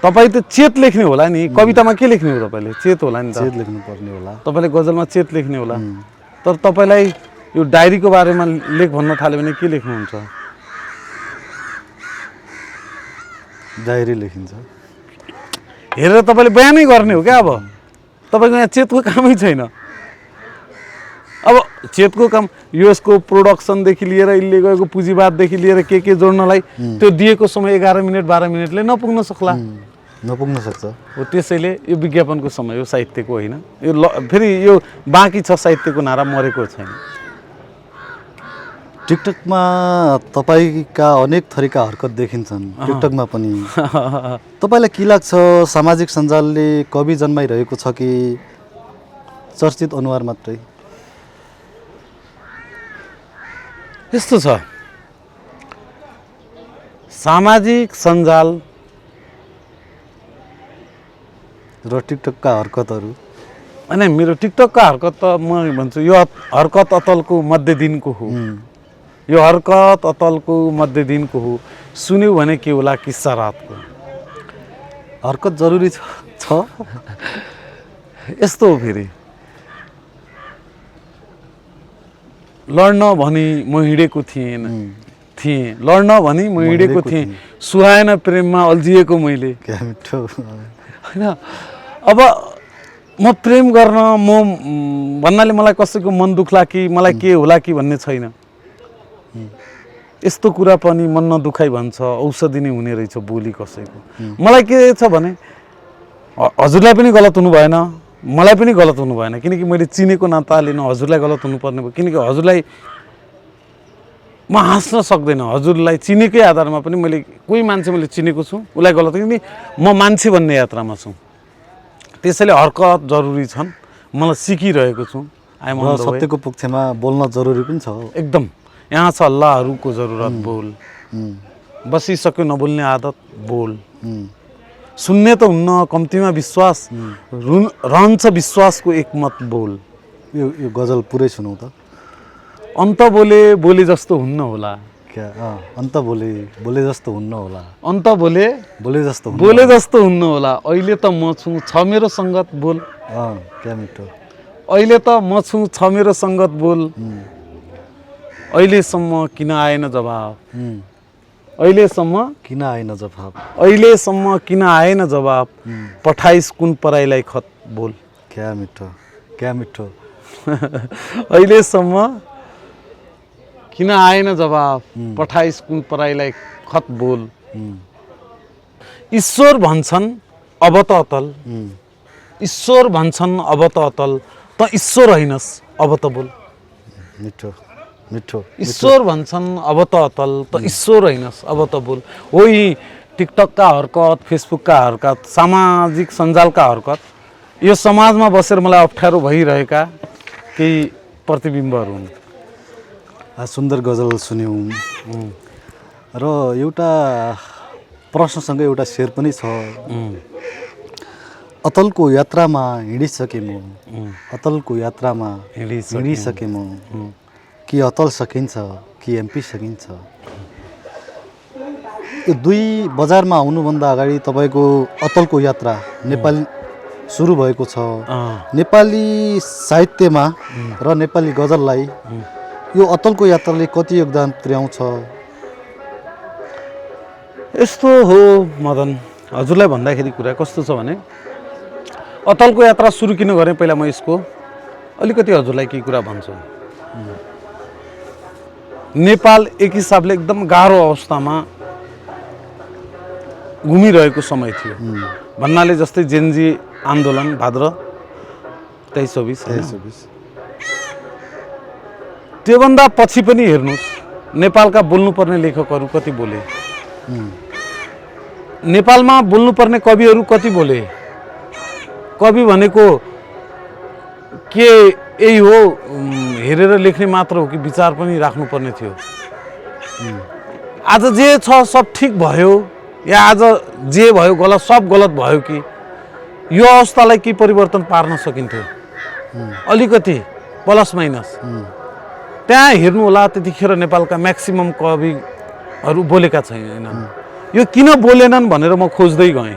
तपाईँ त चेत लेख्ने होला नि, कवितामा के लेख्ने हो तपाईँले? चेत होला नि त। चेत लेख्नु पर्ने होला। तपाईँले गजलमा चेत लेख्ने होला, तर तपाईँलाई यो डायरीको बारेमा लेख भन्न थाल्यो भने के लेख्नुहुन्छ? डायरी लेखिन्छ। हेरेर तपाईँले बयानै गर्ने हो क्या? अब तपाईँको यहाँ चेतको कामै छैन। अब चेतको काम यसको प्रोडक्सनदेखि लिएर यसले गएको पुँजीवाददेखि लिएर के जोड्नलाई त्यो दिएको समय 11 मिनट 12 मिनटले नपुग्न सक्ला, नपुग्न सक्छ। हो त्यसैले यो विज्ञापनको समय हो, साहित्यको होइन। यो फेरि यो बाँकी छ, साहित्यको नारा मरेको छैन। टिकटकमा तपाईँका अनेक थरीका हरकत देखिन्छन् टिकटकमा पनि। तपाईँलाई के लाग्छ, सामाजिक सञ्जालले कवि जन्माइरहेको छ कि चर्चित अनुहार मात्रै? यस्तो छ, सामाजिक सञ्जाल र टिकटकका हरकतहरू। अनि मेरो टिकटकका हरकत त म भन्छु यो हरकत अतलको मध्य दिनको हो। यो हरकत अतलको मध्य दिनको हो, सुन्यो भने के होला किस्सा रातको। हरकत जरुरी छ। यस्तो हो, फेरि लड्न भनी म हिँडेको थिएँ, लड्न भनी म हिँडेको थिएँ, सुहाएन प्रेममा अल्झिएको मैले। क्या मिठो होइन। अब म प्रेम गर्न म भन्नाले मलाई कसैको मन दुख्ला कि मलाई के होला कि भन्ने छैन। यस्तो कुरा पनि मन नदुखाइ भन्छ, औषधि नै हुने रहेछ बोली कसैको। मलाई के छ भने हजुरलाई पनि गलत हुनु भएन, मलाई पनि गलत हुनु भएन, किनकि मैले चिनेको नाताले न हजुरलाई गलत हुनुपर्ने भयो, किनकि हजुरलाई म हाँस्न सक्दैन। हजुरलाई चिनेकै आधारमा पनि मैले कोही मान्छे मैले चिनेको छु उसलाई गलत, किनकि म मान्छे भन्ने यात्रामा छु। त्यसैले हरकत जरुरी छन्, मलाई सिकिरहेको छु। सत्यको पक्षमा बोल्न जरुरी पनि छ। एकदम। यहाँ छ अल्लाहहरूको जरुरत, बोल। बसिसक्यो नबोल्ने आदत, बोल। सुन्ने त हुन्न, कम्तीमा विश्वास रहन्छ, विश्वासको एकमत, बोल। यो गजल पुरै सुनौ त। अन्त बोले बोले जस्तो हुन्न होला। क्या? अन्त बोले जस्तो हुन्न होला। अन्त बोले जस्तो हुन्न होला। अहिले त म छु, छ मेरो सङ्गत, बोल। क्या मिठो। अहिले त म छु, छ मेरो सङ्गत, बोल। अहिलेसम्म किन आएन जवाब? अहिलेसम्म किन आएन जवाब? पठाइस कुन पराईलाई खत, बोल। क्या मिठो, क्या मिठो। अहिलेसम्म किन आएन जवाब? पठाइस कुन पराईलाई खत, बोल। ईश्वर भन्छन् अब त अतल, ईश्वर भन्छन् अब त अतल, त ईश्वर हैनस् अब त बोल। मिठो मिठो। ईश्वर भन्छन् अब त अतल, त ईश्वर हैनस् अब त बोल। हो यी टिकटकका हरकत, फेसबुकका हरकत, सामाजिक सञ्जालका हरकत, यो समाजमा बसेर मलाई अप्ठ्यारो भइरहेका केही प्रतिबिम्बहरू हुन्। सुन्दर गजल सुन्यौँ र एउटा प्रश्नसँग एउटा शेर पनि छ। अतलको यात्रामा हिँडिसके म, अतलको यात्रामा हिँडिसके म, कि अतल सकिन्छ कि एमपी सकिन्छ। यो दुई बजारमा आउनुभन्दा अगाडि तपाईँको अतलको यात्रा नेपाली सुरु भएको छ। नेपाली साहित्यमा र नेपाली गजललाई यो अतलको यात्राले कति योगदान पुर्याउँछ? यस्तो हो मदन, हजुरलाई भन्दाखेरि कुरा कस्तो छ भने अतलको यात्रा सुरु किन गरेँ, पहिला म यसको अलिकति हजुरलाई केही कुरा भन्छु। नेपाल एक हिसाबले एकदम गाह्रो अवस्थामा घुमिरहेको समय थियो। भन्नाले जस्तै जेनजी आन्दोलन भाद्र 23-24, त्योभन्दा पछि पनि हेर्नुहोस् नेपालका बोल्नुपर्ने लेखकहरू कति बोले, नेपालमा बोल्नुपर्ने कविहरू कति बोले। कवि भनेको के यही हो, हेरेर लेख्ने मात्र हो कि विचार पनि राख्नुपर्ने थियो। आज जे छ सब ठिक भयो, या आज जे भयो गलत सब गलत भयो कि यो अवस्थालाई के परिवर्तन पार्न सकिन्थ्यो अलिकति प्लस माइनस त्यहाँ हेर्नु होला त्यतिखेर नेपालका म्याक्सिमम कविहरू बोलेका छैनन् यो किन बोलेनन् भनेर म खोज्दै गएँ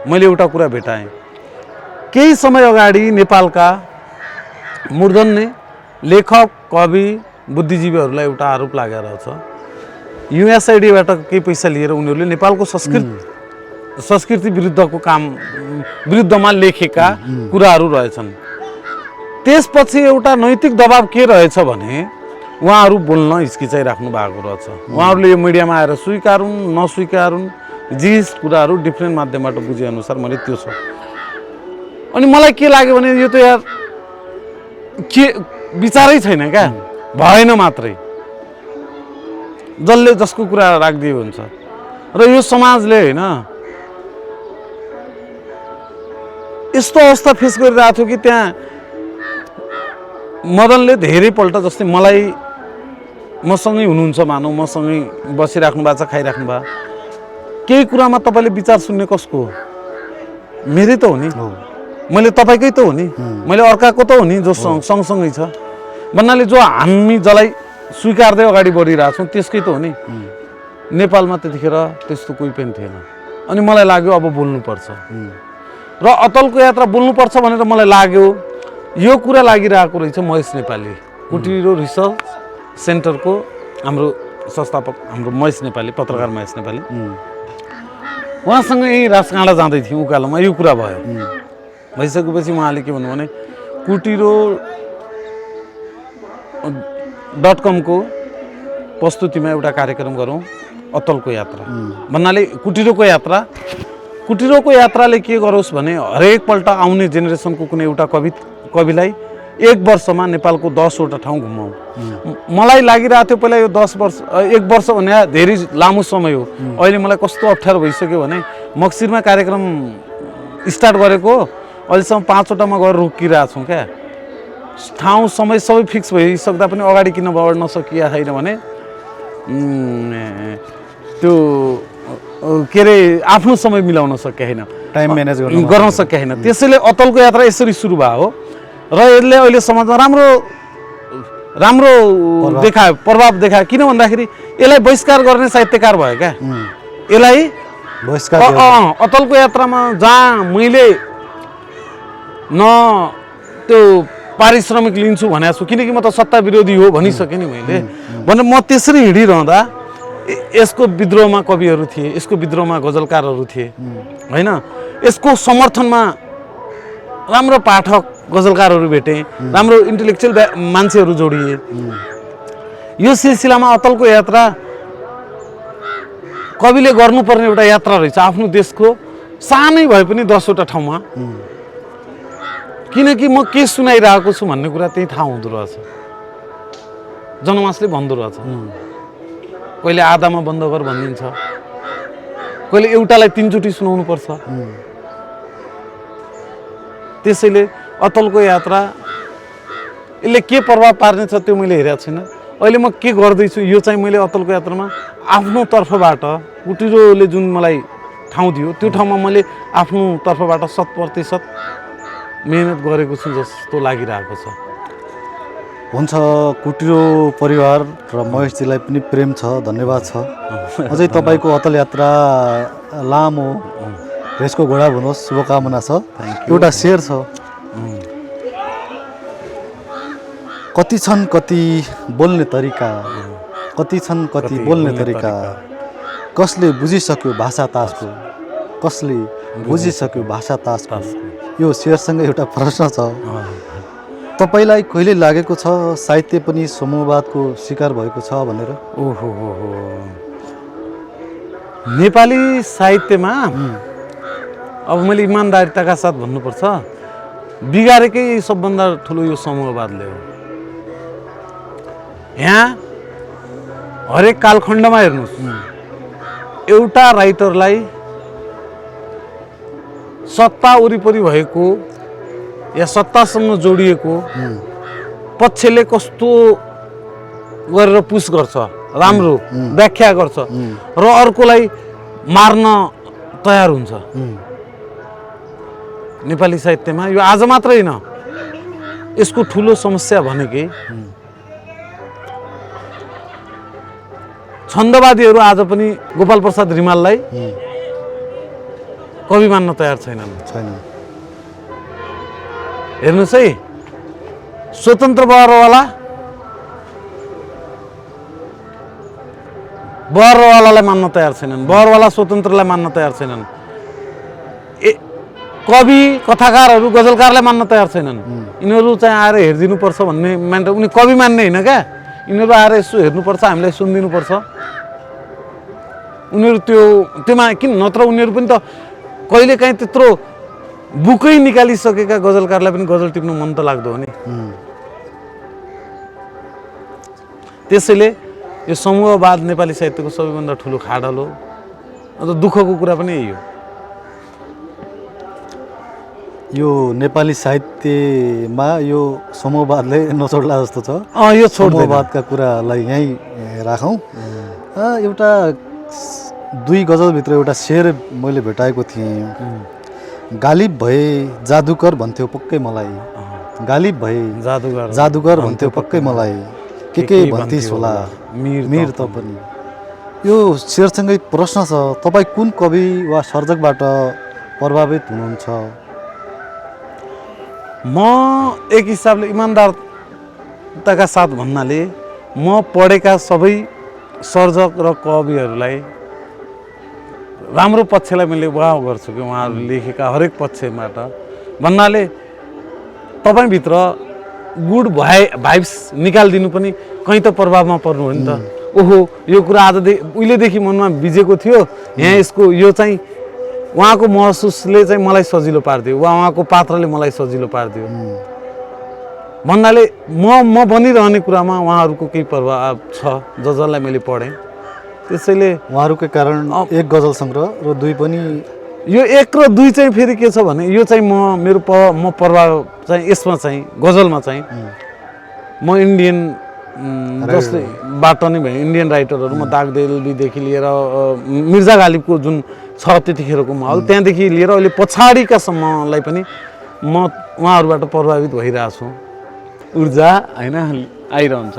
मैले एउटा कुरा भेटाएँ केही समय अगाडि नेपालका मूर्धन्य लेखक कवि बुद्धिजीवीहरूलाई एउटा आरोप लागेर छ युएसआइडीबाट केही पैसा लिएर उनीहरूले नेपालको संस्कृति विरुद्धमा लेखेका कुराहरू रहेछन् त्यसपछि एउटा नैतिक दबाब के रहेछ भने उहाँहरू बोल्न हिचकिचाइराख्नु भएको रहेछ उहाँहरूले यो मिडियामा आएर स्वीकारुन् नस्वीकारुन् जिस कुराहरू डिफ्रेन्ट माध्यमबाट बुझेअनुसार मैले त्यो छ अनि मलाई के लाग्यो भने यो त यार के विचारै छैन क्या भएन मात्रै जसले जसको कुरा राखिदियो हुन्छ र यो समाजले होइन यस्तो अवस्था फेस गरिरहेको थियो कि त्यहाँ मदनले धेरैपल्ट जस्तै मलाई मसँगै हुनुहुन्छ मानौ मसँगै बसिराख्नु भएको छ खाइराख्नु भयो केही कुरामा तपाईँले विचार सुन्ने कसको हो मेरै त हो नि मैले तपाईँकै त हो नि मैले अर्काको त हो नि जो सँगसँगै छ भन्नाले जो हामी जसलाई स्वीकार्दै अगाडि बढिरहेछौँ त्यसकै त हो नि नेपालमा त्यतिखेर त्यस्तो कोही पनि थिएन अनि मलाई लाग्यो अब बोल्नुपर्छ र अतलको यात्रा बोल्नुपर्छ भनेर मलाई लाग्यो यो कुरा लागिरहेको रहेछ महेश नेपाली कुटिरो रिसर्च सेन्टरको हाम्रो संस्थापक हाम्रो महेश नेपाली पत्रकार महेश नेपाली उहाँसँग यही राजकाँडा जाँदै थियौँ उकालोमा यो कुरा भयो भइसकेपछि उहाँले के भन्नु भने कुटिरो.com को प्रस्तुतिमा एउटा कार्यक्रम गरौँ अतलको यात्रा भन्नाले कुटिरोको यात्राले के गरोस् भने हरेकपल्ट आउने जेनेरेसनको कुनै एउटा कविलाई 1 वर्षमा नेपालको 10 वटा ठाउँ घुमाउँ मलाई लागिरहेको थियो पहिला यो 10 वर्ष 1 वर्ष भने धेरै लामो समय हो अहिले मलाई कस्तो अप्ठ्यारो भइसक्यो भने मक्सिरमा कार्यक्रम स्टार्ट गरेको अहिलेसम्म 5 वटामा गएर रोकिरहेको छौँ क्या ठाउँ समय सबै फिक्स भइसक्दा पनि अगाडि किन बढ्न सकिया छैन भने त्यो के अरे आफ्नो समय मिलाउन सके छैन टाइम म्यानेज गर्न सके छैन त्यसैले अतलको यात्रा यसरी सुरु भयो हो र यसले अहिले समाजमा राम्रो देखायो प्रभाव देखायो किन भन्दाखेरि यसलाई बहिष्कार गर्ने साहित्यकार भयो क्या यसलाई अतलको यात्रामा जहाँ मैले न त्यो पारिश्रमिक लिन्छु भनेको छु किनकि म त सत्ता विरोधी हो भनिसकेँ नि मैले भने म त्यसरी हिँडिरहँदा यसको विद्रोहमा कविहरू थिए यसको विद्रोहमा गजलकारहरू थिए होइन यसको समर्थनमा राम्रो पाठक गजलकारहरू भेटे राम्रो इन्टेलेक्चुअल मान्छेहरू जोडिए यो सिलसिलामा अतलको यात्रा कविले गर्नुपर्ने एउटा यात्रा रहेछ आफ्नो देशको सानै भए पनि 10 वटा ठाउँमा किनकि म के सुनाइरहेको छु भन्ने कुरा त्यही थाहा हुँदो रहेछ जनमासले भन्दो रहेछ कहिले आधामा बन्द गर भनिदिन्छ कहिले एउटालाई 3 चोटि सुनाउनु पर्छ त्यसैले अतलको यात्रा यसले के प्रभाव पार्ने छ त्यो मैले हेरेको छैन अहिले म के गर्दैछु यो चाहिँ मैले अतलको यात्रामा आफ्नो तर्फबाट कुटिरोले जुन मलाई ठाउँ दियो त्यो ठाउँमा मैले आफ्नो तर्फबाट 100% मेहनत गरेको छु जस्तो लागिरहेको छ हुन्छ कुटिरो परिवार र महेशजीलाई पनि प्रेम छ धन्यवाद छ अझै तपाईँको अतल यात्रा लामो यसको घोडा भन्नुहोस् शुभकामना छ एउटा शेर छ कति छन् कति बोल्ने तरिका कति छन् कति बोल्ने तरिका कसले बुझिसक्यो भाषा तासको कसले बुझिसक्यो भाषा तासको यो शेरसँग एउटा प्रश्न छ तपाईलाई कहिले लागेको छ साहित्य पनि समूहवादको शिकार भएको छ भनेर ओहो नेपाली साहित्यमा अब मैले इमानदारिताका साथ भन्नुपर्छ बिगारेकै सबभन्दा ठुलो यो समूहवादले हो यहाँ हरेक कालखण्डमा हेर्नुहोस् एउटा राइटरलाई सत्ता वरिपरि भएको या सत्तासँग जोडिएको पक्षले कस्तो गरेर पुश गर्छ राम्रो व्याख्या गर्छ र अर्कोलाई मार्न तयार हुन्छ नेपाली साहित्यमा। यो आज मात्र होइन, यसको ठुलो समस्या भनेकै छन्दवादीहरू आज पनि गोपाल प्रसाद रिमाललाई कवि मान्न तयार छैनन्। हेर्नुहोस् है, स्वतन्त्र बहरवालालाई मान्न तयार छैनन्, बहरवाला स्वतन्त्रलाई मान्न तयार छैनन्, कवि कथाकारहरू गजलकारलाई मान्न तयार छैनन्। यिनीहरू चाहिँ आएर हेरिदिनुपर्छ भन्ने मान्छ। उनी कवि मान्ने होइन क्या, यिनीहरू आएर यसो हेर्नुपर्छ, हामीलाई सुनिदिनुपर्छ। उनीहरू त्योमा किन, नत्र उनीहरू पनि त कहिलेकाहीँ त्यत्रो बुकै निकालिसकेका गजलकारलाई पनि गजल टिप्नु मन त लाग्दो हो नि। त्यसैले यो समूहवाद नेपाली साहित्यको सबैभन्दा ठुलो खाडल हो। अन्त दुःखको कुरा पनि यही हो। यो नेपाली साहित्यमा यो समूहवादले नछोड्ला जस्तो छ। यो समूहवादका कुरालाई यहीँ राखौँ। एउटा 2 गजलभित्र एउटा शेर मैले भेटाएको थिएँ। गालिब भए जादुकर भन्थ्यो पक्कै मलाई, गालिब भए जादुगर भन्थ्यो पक्कै मलाई, के भन्थिस् होला मिर त पनि। यो शेरसँगै प्रश्न छ, तपाईँ कुन कवि वा सर्जकबाट प्रभावित हुनुहुन्छ? म एक हिसाबले इमान्दारताका साथ भन्नाले म पढेका सबै सर्जक र कविहरूलाई राम्रो पक्षलाई मैले वाह गर्छु कि उहाँहरूले लेखेका हरेक पक्षबाट भन्नाले तपाईँभित्र गुड भाइब्स निकालिदिनु पनि कहीँ त प्रभावमा पर्नु हो नि त। ओहो, यो कुरा आजदेखि उहिलेदेखि मनमा बिजेको थियो, यहाँ यसको यो चाहिँ उहाँको महसुसले चाहिँ मलाई सजिलो पारिदियो वा उहाँको पात्रले मलाई सजिलो पारिदियो भन्नाले म बनिरहने कुरामा उहाँहरूको केही प्रभाव छ जसलाई मैले पढेँ। त्यसैले उहाँहरूकै कारण एक गजल सङ्ग्रह र 2 पनि यो 1 र 2 चाहिँ फेरि के छ भने यो चाहिँ म प्रभाव चाहिँ यसमा चाहिँ गजलमा चाहिँ म इन्डियन जसले बाट नै भयो इन्डियन राइटरहरू म दागदेलबीदेखि लिएर मिर्जा गालिबको जुन छ त्यतिखेरको माहौल त्यहाँदेखि लिएर अहिले पछाडिका सम्मलाई पनि म उहाँहरूबाट प्रभावित भइरहेको छु। ऊर्जा होइन आइरहन्छ।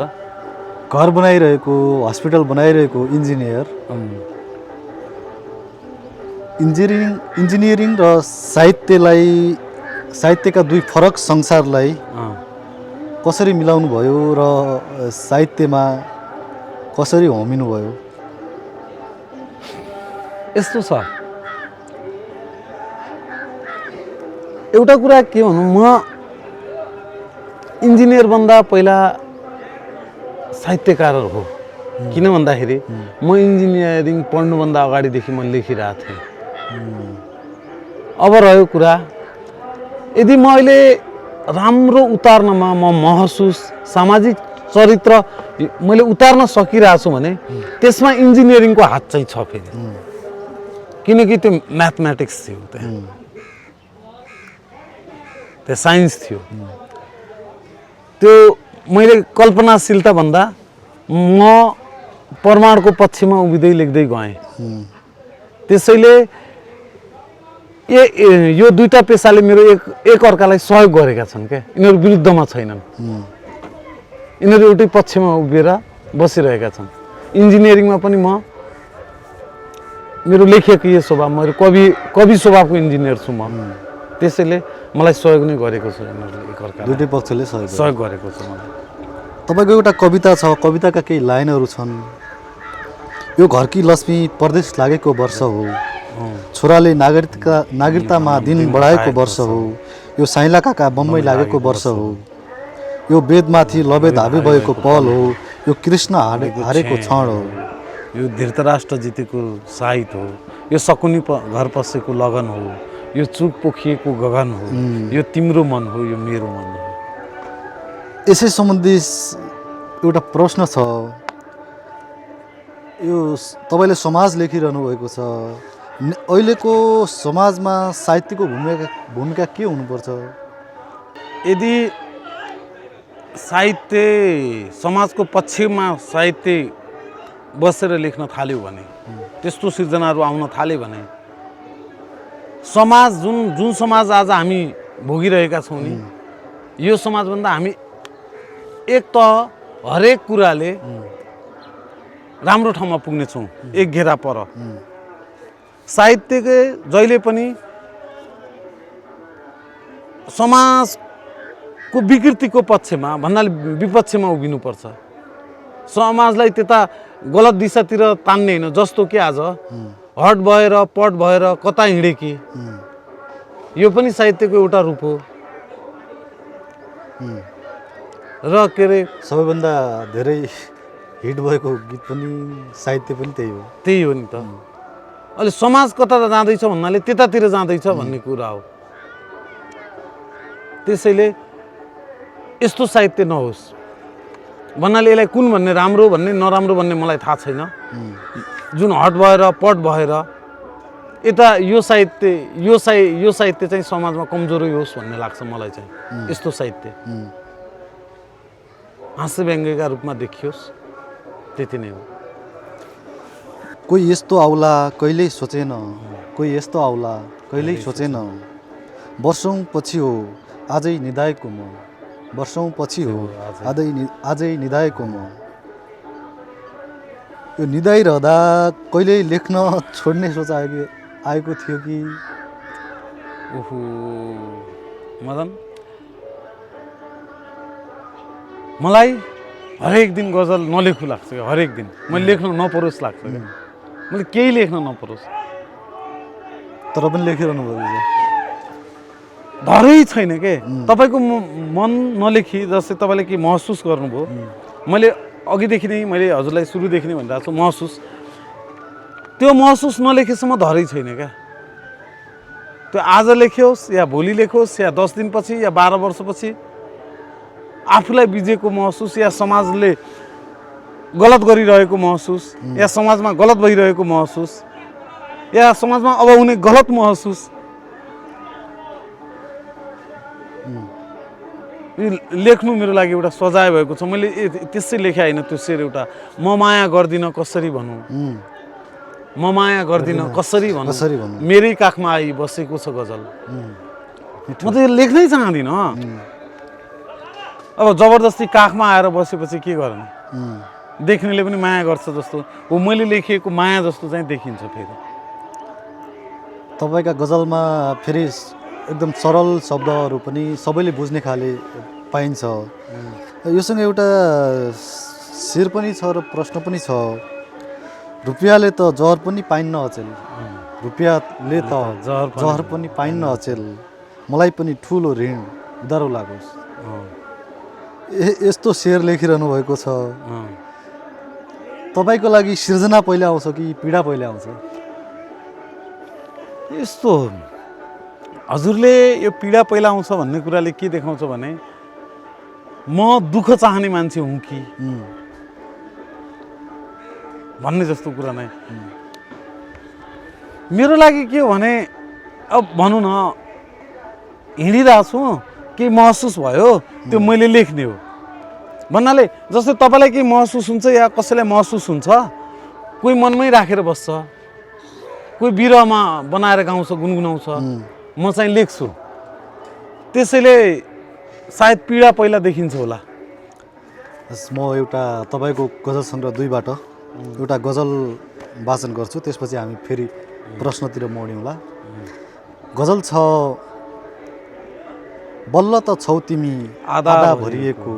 घर बनाइरहेको, हस्पिटल बनाइरहेको इन्जिनियरिङ र साहित्यका 2 फरक संसारलाई कसरी मिलाउनु भयो र साहित्यमा कसरी होमिनु भयो? यस्तो छ, एउटा कुरा के भनौँ, म इन्जिनियर भन्दा पहिला साहित्यकार हो। किन भन्दाखेरि म इन्जिनियरिङ पढ्नुभन्दा अगाडिदेखि म लेखिरहेको थिएँ। अब रह्यो कुरा, यदि म अहिले राम्रो उतार्नमा म महसुस सामाजिक चरित्र मैले उतार्न सकिरहेको छु भने त्यसमा इन्जिनियरिङको हात चाहिँ छ फेरि, किनकि त्यो म्याथमेटिक्स थियो, त्यो साइन्स थियो। त्यो मैले कल्पनाशीलता भन्दा म प्रमाणको पक्षमा उभिँदै लेख्दै गएँ। त्यसैले यो 2टा पेसाले मेरो एक अर्कालाई सहयोग गरेका छन् क्या, यिनीहरू विरुद्धमा छैनन्, यिनीहरू एउटै पक्षमा उभिएर बसिरहेका छन्। इन्जिनियरिङमा पनि म मेरो लेखकीय स्वभाव, मेरो कवि स्वभावको इन्जिनियर छु म। त्यसैले मलाई सहयोग नै गरेको छ यिनीहरूले, एक अर्कालाई दुईटै पक्षले सहयोग गरेको छ मलाई। तपाईँको एउटा कविता छ, कविताका केही लाइनहरू छन्। यो घरकी लक्ष्मी परदेश लागेको वर्ष हो, छोराले नागरिकतामा दिन बढाएको वर्ष हो, यो साइला काका बम्बई लागेको वर्ष हो, यो वेदमाथि लबेद हाबी भएको पल हो, यो कृष्ण हारेको क्षण हो, यो धृतराष्ट्र जितेको साहित हो, यो शकुनी घर पसेको लगन हो, यो चुक पोखिएको गगन हो, यो तिम्रो मन हो, यो मेरो मन हो। यसै सम्बन्धी एउटा प्रश्न छ। यो तपाईँले समाज लेखिरहनु भएको छ, अहिलेको समाजमा साहित्यको भूमिका के हुनुपर्छ? यदि साहित्य समाजको पक्षमा साहित्य बसेर लेख्न थाल्यो भने, त्यस्तो सिर्जनाहरू आउन थाल्यो भने समाज जुन समाज आज हामी भोगिरहेका छौँ नि यो समाजभन्दा हामी एक त हरेक कुराले राम्रो ठाउँमा पुग्नेछौँ एक घेरा पर। साहित्यले जहिले पनि समाजको विकृतिको पक्षमा भन्नाले विपक्षमा उभिनुपर्छ। समाजलाई त्यता गलत दिशातिर तान्ने होइन। जस्तो कि आज हट भएर पट भएर कता हिँडे कि यो पनि साहित्यको एउटा रूप हो। र के अरे सबैभन्दा धेरै हिट भएको गीत पनि साहित्य पनि त्यही हो नि त। अहिले समाज कता जाँदैछ भन्नाले त्यतातिर जाँदैछ भन्ने कुरा हो। त्यसैले यस्तो साहित्य नहोस् भन्नाले यसलाई कुन भन्ने राम्रो भन्ने नराम्रो भन्ने मलाई थाहा छैन। जुन हट भएर पट भएर यता यो साहित्य चाहिँ समाजमा कमजोरी होस् भन्ने लाग्छ मलाई चाहिँ। यस्तो साहित्य हाँस्य व्यङ्ग्यका रूपमा देखियोस् त्यति नै हो। कोही यस्तो आउला कहिल्यै सोचेन, कोही यस्तो आउला कहिल्यै सोचेन, वर्षौँ पछि हो आजै निधाएको म, वर्षौँ पछि हो आजै निधाएको म। यो निधाइरहँदा कहिल्यै लेख्न छोड्ने सोच आएको थियो कि? ओहो मदन, मलाई हरेक दिन गजल नलेखु लाग्छ क्या। हरेक दिन मैले लेख्न नपरोस् लाग्छ क्या। मैले केही लेख्न नपरोस्। तर पनि लेखिरहनु भएको धरै छैन के। तपाईँको मन नलेखी जस्तै तपाईँले के महसुस गर्नुभयो, मैले अघिदेखि नै मैले हजुरलाई सुरुदेखि नै भनिरहेको छु महसुस, त्यो महसुस नलेखेसम्म धरै छैन क्या। त्यो आज लेख्योस् या भोलि लेखोस् या 10 दिनपछि या 12 वर्षपछि आफूलाई बिजेको महसुस या समाजले गलत गरिरहेको महसुस या समाजमा गलत भइरहेको महसुस या समाजमा अब हुने गलत महसुस, लेख्नु मेरो लागि एउटा सजाय भएको छ। मैले त्यसै लेखे होइन त्यो शेर एउटा, म माया गर्दिनँ कसरी भनौँ, म माया गर्दिनँ कसरी भनौँ, मेरै काखमा आई बसेको छ गजल। म त यो लेख्नै चाहदिनँ। अब जबरजस्ती काखमा आएर बसेपछि के गर्ने? देख्नेले पनि माया गर्छ जस्तो हो, मैले लेखिएको माया जस्तो चाहिँ देखिन्छ। फेरि तपाईँका गजलमा फेरि एकदम सरल शब्दहरू पनि सबैले बुझ्ने खाले पाइन्छ। योसँग एउटा शेर पनि छ र प्रश्न पनि छ। रुपियाँले त जहर पनि पाइन्न अचेल, रुपियाँले त जहर पनि पाइन्न अचेल, मलाई पनि ठुलो ऋण उधारो लागोस्। यस्तो शेर लेखिरहनु भएको छ। तपाईँको लागि सृजना पहिला आउँछ कि पीडा पहिला आउँछ? यस्तो हजुरले यो पीडा पहिला आउँछ भन्ने कुराले के देखाउँछ भने म दुःख चाहने मान्छे हुँ कि भन्ने जस्तो कुरा नै। मेरो लागि के हो भने अब भनौँ न हिँडिरहेको छु, केही महसुस भयो त्यो मैले लेख्ने हो भन्नाले। जस्तै तपाईँलाई केही महसुस हुन्छ या कसैलाई महसुस हुन्छ, कोही मनमै राखेर बस्छ, कोही बिरहमा बनाएर गाउँछ गुनगुनाउँछ, म चाहिँ लेख्छु। त्यसैले सायद पीडा पहिला देखिन्छ होला। म एउटा तपाईँको गजल सङ्ग्रह 2बाट एउटा गजल वाचन गर्छु, त्यसपछि हामी फेरि प्रश्नतिर मोड्यौँला। गजल छ, बल्ल त छौ तिमी आधा भरिएको,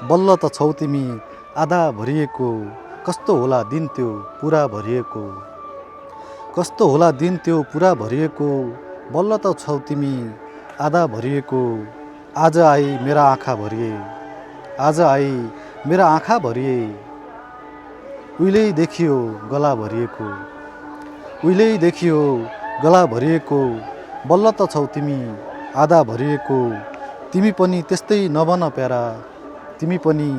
बल्ल त छौ तिमी आधा भरिएको, कस्तो होला दिन त्यो पुरा भरिएको, कस्तो होला दिन त्यो पुरा भरिएको, बल्ल त छौ तिमी आधा भरिएको, आज आई मेरा आँखा भरिए, आज आई मेरा आँखा भरिए, उहिल्यै देखियो गला भरिएको, उहिल्यै देखियो गला भरिएको, बल्ल त छौ तिमी आधा भरिएको, तिमी पनि त्यस्तै नबन प्यारा, तिमी पनि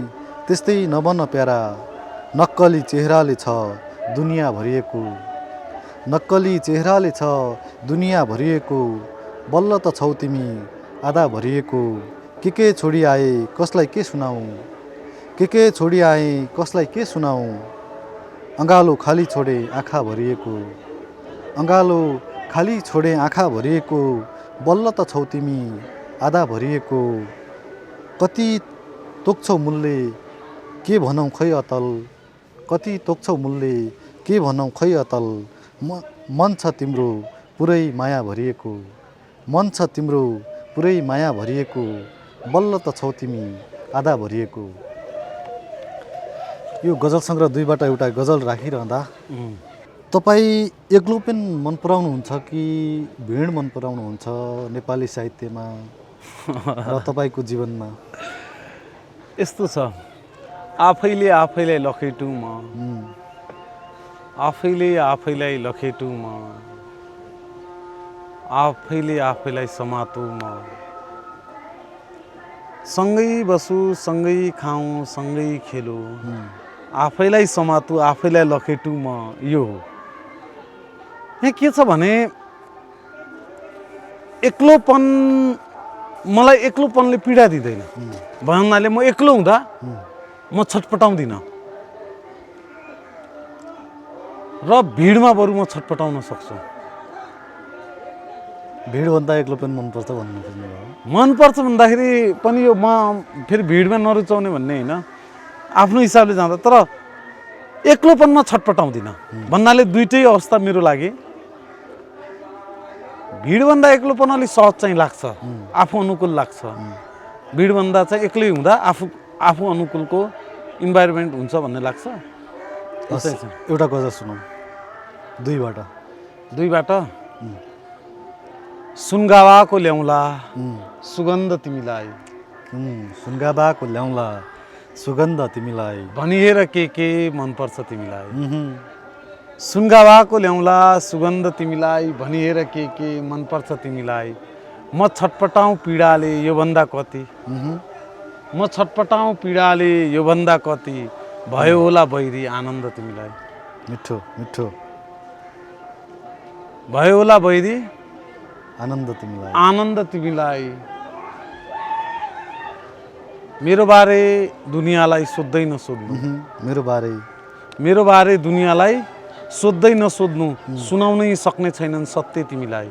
त्यस्तै नबन प्यारा, नक्कली चेहराले छ दुनियाँ भरिएको, नक्कली चेहराले छ दुनियाँ भरिएको, बल्ल त छौ तिमी आधा भरिएको, के छोडी आए कसलाई के सुनाऊँ, के छोडी आए कसलाई के सुनाऊँ, अँगालो खाली छोडे आँखा भरिएको, अँगालो खाली छोडे आँखा भरिएको बल्ल त छौ तिमी आधा भरिएको कति तोक्छौ मूल्य के भनौँ खै अतल कति तोक्छौ मूल्य के भनौँ खै अतल मन छ तिम्रो पुरै माया भरिएको मन छ तिम्रो पुरै माया भरिएको बल्ल त छौ तिमी आधा भरिएको। यो गजल सङ्ग्रह दुईबाट एउटा गजल राखिरहँदा तपाईँ एक्लोपन मन पराउनुहुन्छ कि भिड मन पराउनुहुन्छ नेपाली साहित्यमा र तपाईँको जीवनमा? यस्तो छ, आफैले आफैलाई लखेटु म, आफैले आफैलाई लखेटु म, आफैले आफैलाई समातु म, सँगै बसु सँगै खाऊँ सँगै खेलु, आफैलाई समातु आफैलाई लखेटु म। यो हो। यहाँ के छ भने एक्लोपन, मलाई एक्लोपनले पीडा दिँदैन भन्नाले म एक्लो हुँदा म छटपटाउँदिनँ र भिडमा बरु म छटपटाउन सक्छु। भिडभन्दा एक्लोपन मनपर्छ भन्नु खोज्नु भयो? मनपर्छ भन्दाखेरि पनि यो म फेरि भिडमा नरुचाउने भन्ने होइन, आफ्नो हिसाबले जाँदा। तर एक्लोपनमा छटपटाउँदिनँ भन्नाले दुइटै अवस्था मेरो लागि भिडभन्दा एक्लोपन अलिक सहज चाहिँ लाग्छ, आफू अनुकूल लाग्छ। भिडभन्दा चाहिँ एक्लै हुँदा आफू अनुकूलको इन्भाइरोमेन्ट हुन्छ भन्ने लाग्छ। एउटा गजल सुनौँ दुईबाट। सुनगावाको ल्याउला सुगन्ध तिमीलाई, सुनगावाको ल्याउला सुगन्ध तिमीलाई, भनिहेर के मनपर्छ तिमीलाई। सुनगावाको ल्याउला सुगन्ध तिमीलाई, भनिहेर के मनपर्छ तिमीलाई। म छटपटाउँ पीडाले योभन्दा कति, म छटपटाउँ पीडाले योभन्दा कति, भयो होला बैरी आनन्द तिमीलाई। मिठो मिठो। भयो होला बैरी आनन्द तिमीलाई, आनन्द तिमीलाई। मेरो बारे दुनियाँलाई सोध्दै नसोध्नु, मेरो बारे दुनियाँलाई सोध्दै नसोध्नु, सुनाउनै सक्ने छैनन् सत्य तिमीलाई,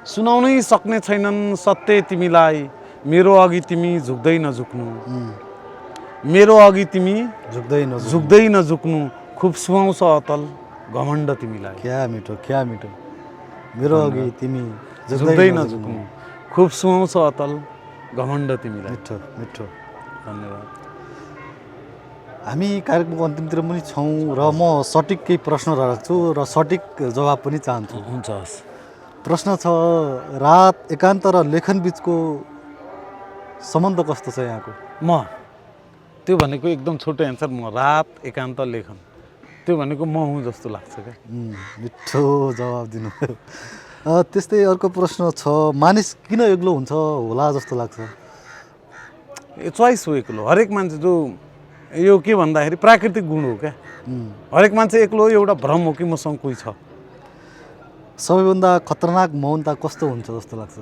सुनाउनै सक्ने छैनन् सत्य तिमीलाई। मेरो अघि तिमी झुक्दै नझुक्नु, मेरो अघि तिमी झुक्दै नझुक्नु, खुब सुहाउँछ अतल घमण्ड तिमीलाई। क्या मिठो क्या मिठो। मेरो अघि तिमी झुक्दै नझुक्नु, खुब सुहाउँछ अतल घमण्ड तिमीलाई। मिठो मिठो। धन्यवाद। हामी कार्यक्रमको अन्तिमतिर पनि छौँ र म सटिक केही प्रश्न राख्छु र सटिक जवाब पनि चाहन्छु। हुन्छ, हस्। प्रश्न छ, रात एकान्त र लेखन बिचको सम्बन्ध कस्तो छ यहाँको? त्यो भनेको एकदम छोटो एन्सर, म रात एकान्त लेखन, त्यो भनेको म हुँ जस्तो लाग्छ क्या। मिठो जवाब दिनुभयो। त्यस्तै अर्को प्रश्न छ, मानिस किन एक्लो हुन्छ होला जस्तो लाग्छ? चोइस हो एक्लो। हरेक मान्छे जो यो के भन्दाखेरि प्राकृतिक गुण हो क्या। हरेक मान्छे एक्लो एउटा भ्रम हो कि मसँग कोही छ। सबैभन्दा खतरनाक मौनता कस्तो हुन्छ जस्तो लाग्छ?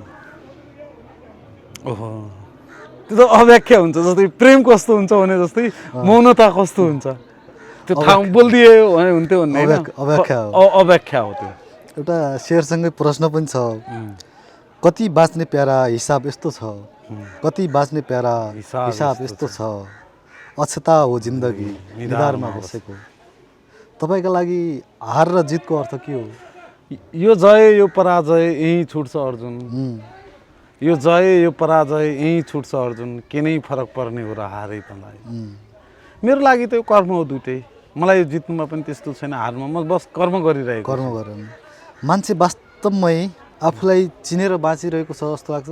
ओहो, त्यो त अव्याख्या हुन्छ। जस्तै प्रेम कस्तो हुन्छ भने जस्तै मौनता कस्तो हुन्छ त्यो थाहा बोलिदिए भने हुन्थ्यो भन्ने अव्याख्या हो त्यो। एउटा शेरसँगै प्रश्न पनि छ, कति बाँच्ने प्यारा हिसाब यस्तो छ, कति बाँच्ने प्यारा हिसाब यस्तो छ, अक्षता हो जिन्दगी निधारमा बसेको। तपाईँका लागि हार र जितको अर्थ के हो? यो जय यो पराजय यहीँ छुट्छ अर्जुन, यो जय यो पराजय यहीँ छुट्छ अर्जुन, के नै फरक पर्ने हो र हारै तँलाई। मेरो लागि त यो कर्म हो दुइटै। मलाई यो जित्नुमा पनि त्यस्तो छैन, हारमा म बस कर्म गरिरहेको। कर्म गरेर मान्छे वास्तवमै आफूलाई चिनेर बाँचिरहेको छ जस्तो लाग्छ?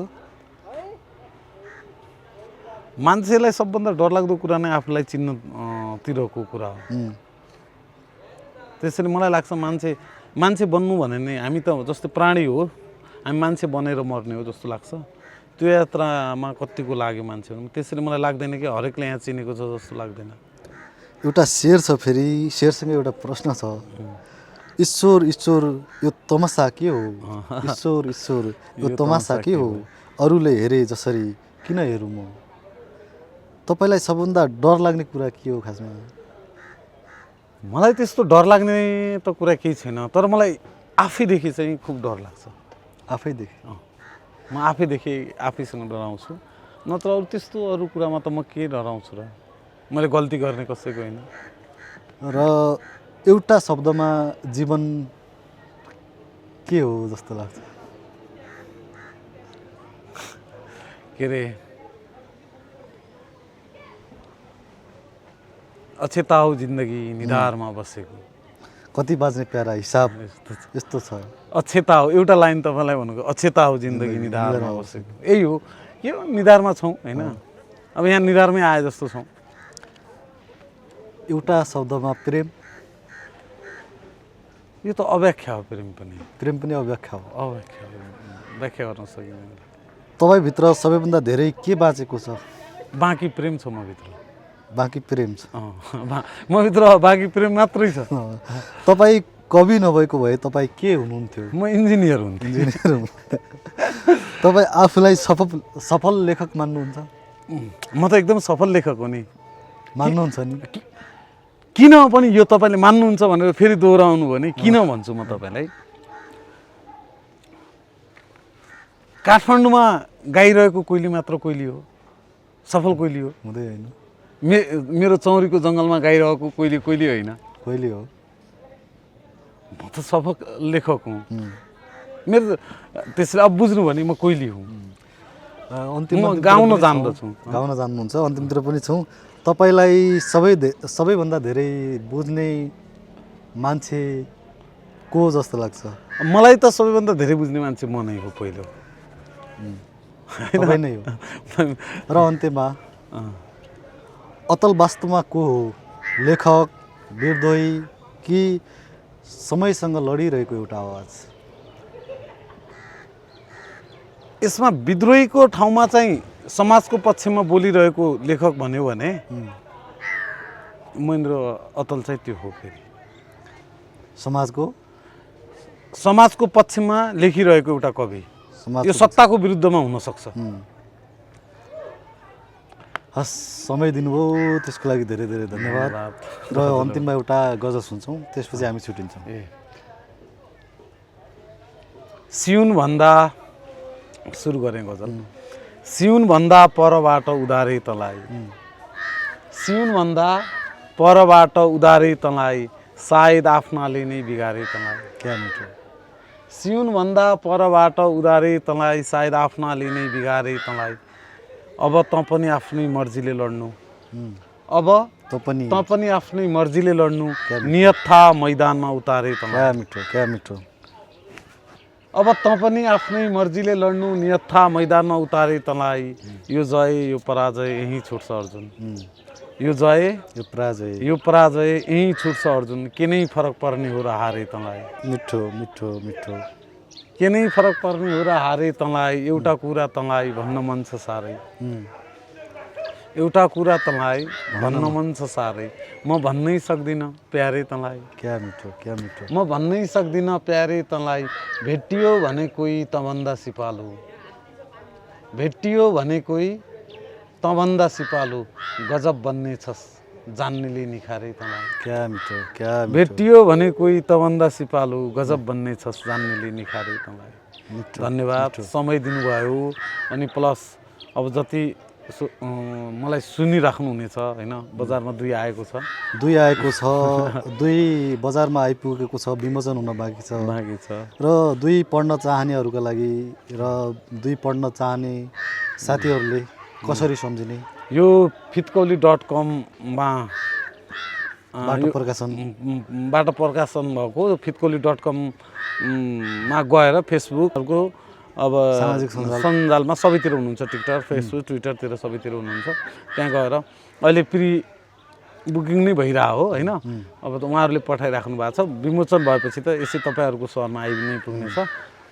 मान्छेलाई सबभन्दा डरलाग्दो कुरा नै आफूलाई चिन्नतिरको कुरा हो। त्यसरी मलाई लाग्छ मान्छे बन्नु भने नै हामी त जस्तै प्राणी हो, हामी मान्छे बनेर मर्ने हो जस्तो लाग्छ। त्यो यात्रामा कतिको लाग्यो मान्छे हो, त्यसरी मलाई लाग्दैन कि हरेकले यहाँ चिनेको छ जस्तो लाग्दैन। एउटा शेर छ, फेरि शेरसँगै एउटा प्रश्न छ, ईश्वर ईश्वर यो तमासा के हो? ईश्वर ईश्वर यो तमासा के हो? अरूले हेरे जसरी किन हेरौँ म? तपाईँलाई सबभन्दा डर लाग्ने कुरा के हो खासमा? मलाई त्यस्तो डर लाग्ने त कुरा केही छैन, तर मलाई आफैदेखि चाहिँ खुब डर लाग्छ आफैदेखि म आफैदेखि आफैसँग डराउँछु नत्र अरू त्यस्तो अरू कुरामा त म के डराउँछु र मैले गल्ती गर्ने कसैको होइन र एउटा शब्दमा जीवन के हो जस्तो लाग्छ के अरे अक्षता हो जिन्दगी निधारमा बसेको कति बाज्ने प्यारा हिसाब यस्तो छ अक्षता हो एउटा लाइन तपाईँलाई भनेको अक्षता हो जिन्दगी निधारमा बसेको यही हो के हो निधारमा छौँ होइन अब यहाँ निधारमै आए जस्तो छौँ एउटा शब्दमा प्रेम यो त अव्याख्या हो प्रेम पनि अव्याख्या हो अव्याख्या हो व्याख्या गर्न सकिँदैन तपाईँभित्र सबैभन्दा धेरै के बाँचेको छ बाँकी प्रेम छ मभित्र बाँकी प्रेम छ मभित्र बाँकी प्रेम मात्रै छ तपाईँ कवि नभएको भए तपाईँ के हुनुहुन्थ्यो म इन्जिनियर हुन्थेँ इन्जिनियर तपाईँ आफूलाई सफल लेखक मान्नुहुन्छ म त एकदम सफल लेखक हो नि मान्नुहुन्छ नि किन पनि यो तपाईँले मान्नुहुन्छ भनेर फेरि दोहोऱ्याउनु भयो भने किन भन्छु म तपाईँलाई काठमाडौँमा गाइरहेको कोइली मात्र कोइली हो सफल कोइली हो हुँदै होइन मेरो चौरीको जङ्गलमा गाइरहेको कोइली कोइली होइन कोइली हो म त सफल लेखक हुँ मेरो त्यसले अब बुझ्नु भने म कोइली हुँ म गाउन जान्दछु गाउन जान्नुहुन्छ अन्तिमतिर पनि छौँ तपाईँलाई सबैभन्दा धेरै बुझ्ने मान्छे को जस्तो लाग्छ मलाई त सबैभन्दा धेरै बुझ्ने मान्छे म नै हो पहिलो तपाईँ नै हो र अन्त्यमा अतल वास्तवमा को हो लेखक विद्रोही कि समयसँग लडिरहेको एउटा आवाज यसमा विद्रोहीको ठाउँमा चाहिँ समाजको पक्षमा बोलिरहेको लेखक भन्यो भने महेन्द्र अतल चाहिँ त्यो हो फेरि समाजको पक्षमा लेखिरहेको एउटा कवि यो सत्ताको विरुद्धमा हुन सक्छ हस् समय दिनुभयो त्यसको लागि धेरै धेरै धन्यवाद र अन्तिममा एउटा गजल सुन्छौँ त्यसपछि हामी छुट्टिन्छौँ सिउन भन्दा सुरु गरेँ गजल सिउन भन्दा परबाट उधारे तलाई सिउन भन्दा परबाट उधारे तलाई सायद आफ्नाले नै बिगारे तलाई क्या मिठो सिउन भन्दा परबाट उधारे तलाई सायद आफ्नाले नै बिगारे तलाई अब तँ पनि आफ्नै मर्जीले लड्नु अब तँ पनि आफ्नै मर्जीले लड्नु नियत्था मैदानमा उतारे तलाई क्या मिठो क्या मिठो अब तँ पनि आफ्नै मर्जीले लड्नु नियत्था मैदानमा उतारे तँलाई यो जय यो पराजय यहीँ छुट्छ अर्जुन यो जय यो पराजय यहीँ छुट्छ अर्जुन के नै फरक पर्ने हो र हारे तँलाई मिठो मिठो मिठो के नै फरक पर्ने हो र हारे तँलाई एउटा कुरा तँलाई भन्न मन छ साह्रै एउटा कुरा तँलाई भन्न मन छ साह्रै म भन्नै सक्दिनँ प्यारे तँलाई क्या मिठो क्या मिठो म भन्नै सक्दिनँ प्यारे तँलाई भेटियो भने कोही तँभन्दा सिपालु भेटियो भने कोही तँभन्दा सिपालु गजब बन्ने छस् जान्नेले निखारे तँलाई क्या मिठो क्या भेटियो भने कोही तँभन्दा सिपालु गजब बन्ने छस् जान्नेले निखारे तँलाई धन्यवाद समय दिनुभयो अनि प्लस अब जति मलाई सुनिराख्नुहुनेछ होइन बजारमा 2 आएको छ 2 बजारमा आइपुगेको छ विमोचन हुन बाँकी छ र 2 पढ्न चाहनेहरूका लागि र 2 पढ्न चाहने साथीहरूले कसरी सम्झिने यो फितकौली.com मा बाट प्रकाशन भएको फितकौली.com मा गएर फेसबुकको अब सामाजिक सञ्जालमा सबैतिर हुनुहुन्छ टिकटक फेसबुक ट्विटरतिर सबैतिर हुनुहुन्छ त्यहाँ गएर अहिले प्री बुकिङ नै भइरहेको हो होइन अब त उहाँहरूले पठाइराख्नु भएको छ विमोचन भएपछि त यसै तपाईँहरूको सहरमा आइ नै पुग्नेछ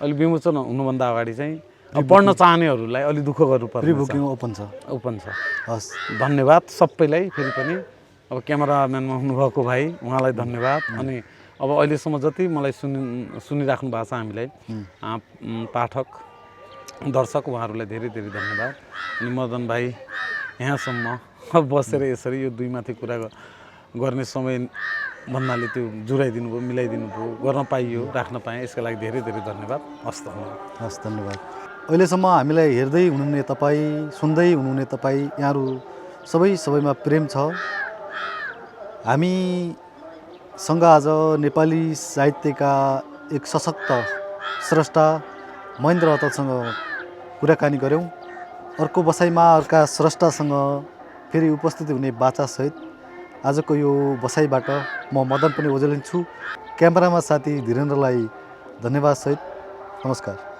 अहिले विमोचन हुनुभन्दा अगाडि चाहिँ अब पढ्न चाहनेहरूलाई अलि दुःख गर्नुपर्छ प्री बुकिङ ओपन छ हस् धन्यवाद सबैलाई फेरि पनि अब क्यामेराम्यानमा हुनुभएको भाइ उहाँलाई धन्यवाद अनि अब अहिलेसम्म जति मलाई सुनिराख्नु भएको छ हामीलाई पाठक दर्शक उहाँहरूलाई धेरै धेरै धन्यवाद अनि मदन भाइ यहाँसम्म बसेर यसरी यो 2 माथि कुरा गर्ने समय भन्नाले त्यो जुराइदिनु भयो, मिलाइदिनु भयो, गर्न पाइयो, राख्न पाएँ, यसका लागि धेरै धेरै धन्यवाद। हस् धन्यवाद। हस् धन्यवाद। अहिलेसम्म हामीलाई हेर्दै हुनुहुने तपाईँ, सुन्दै हुनुहुने तपाईँ, यहाँहरू सबैमा प्रेम छ। हामीसँग आज नेपाली साहित्यका एक सशक्त स्रष्टा महेन्द्र अत्तलसँग कुराकानी गऱ्यौँ। अर्को बसाइमा अर्का स्रष्टासँग फेरि उपस्थित हुने बाचासहित आजको यो बसाइबाट म मदन पनि ओझेलिन्छु। क्यामेरामा साथी धीरेन्द्रलाई धन्यवाद सहित नमस्कार।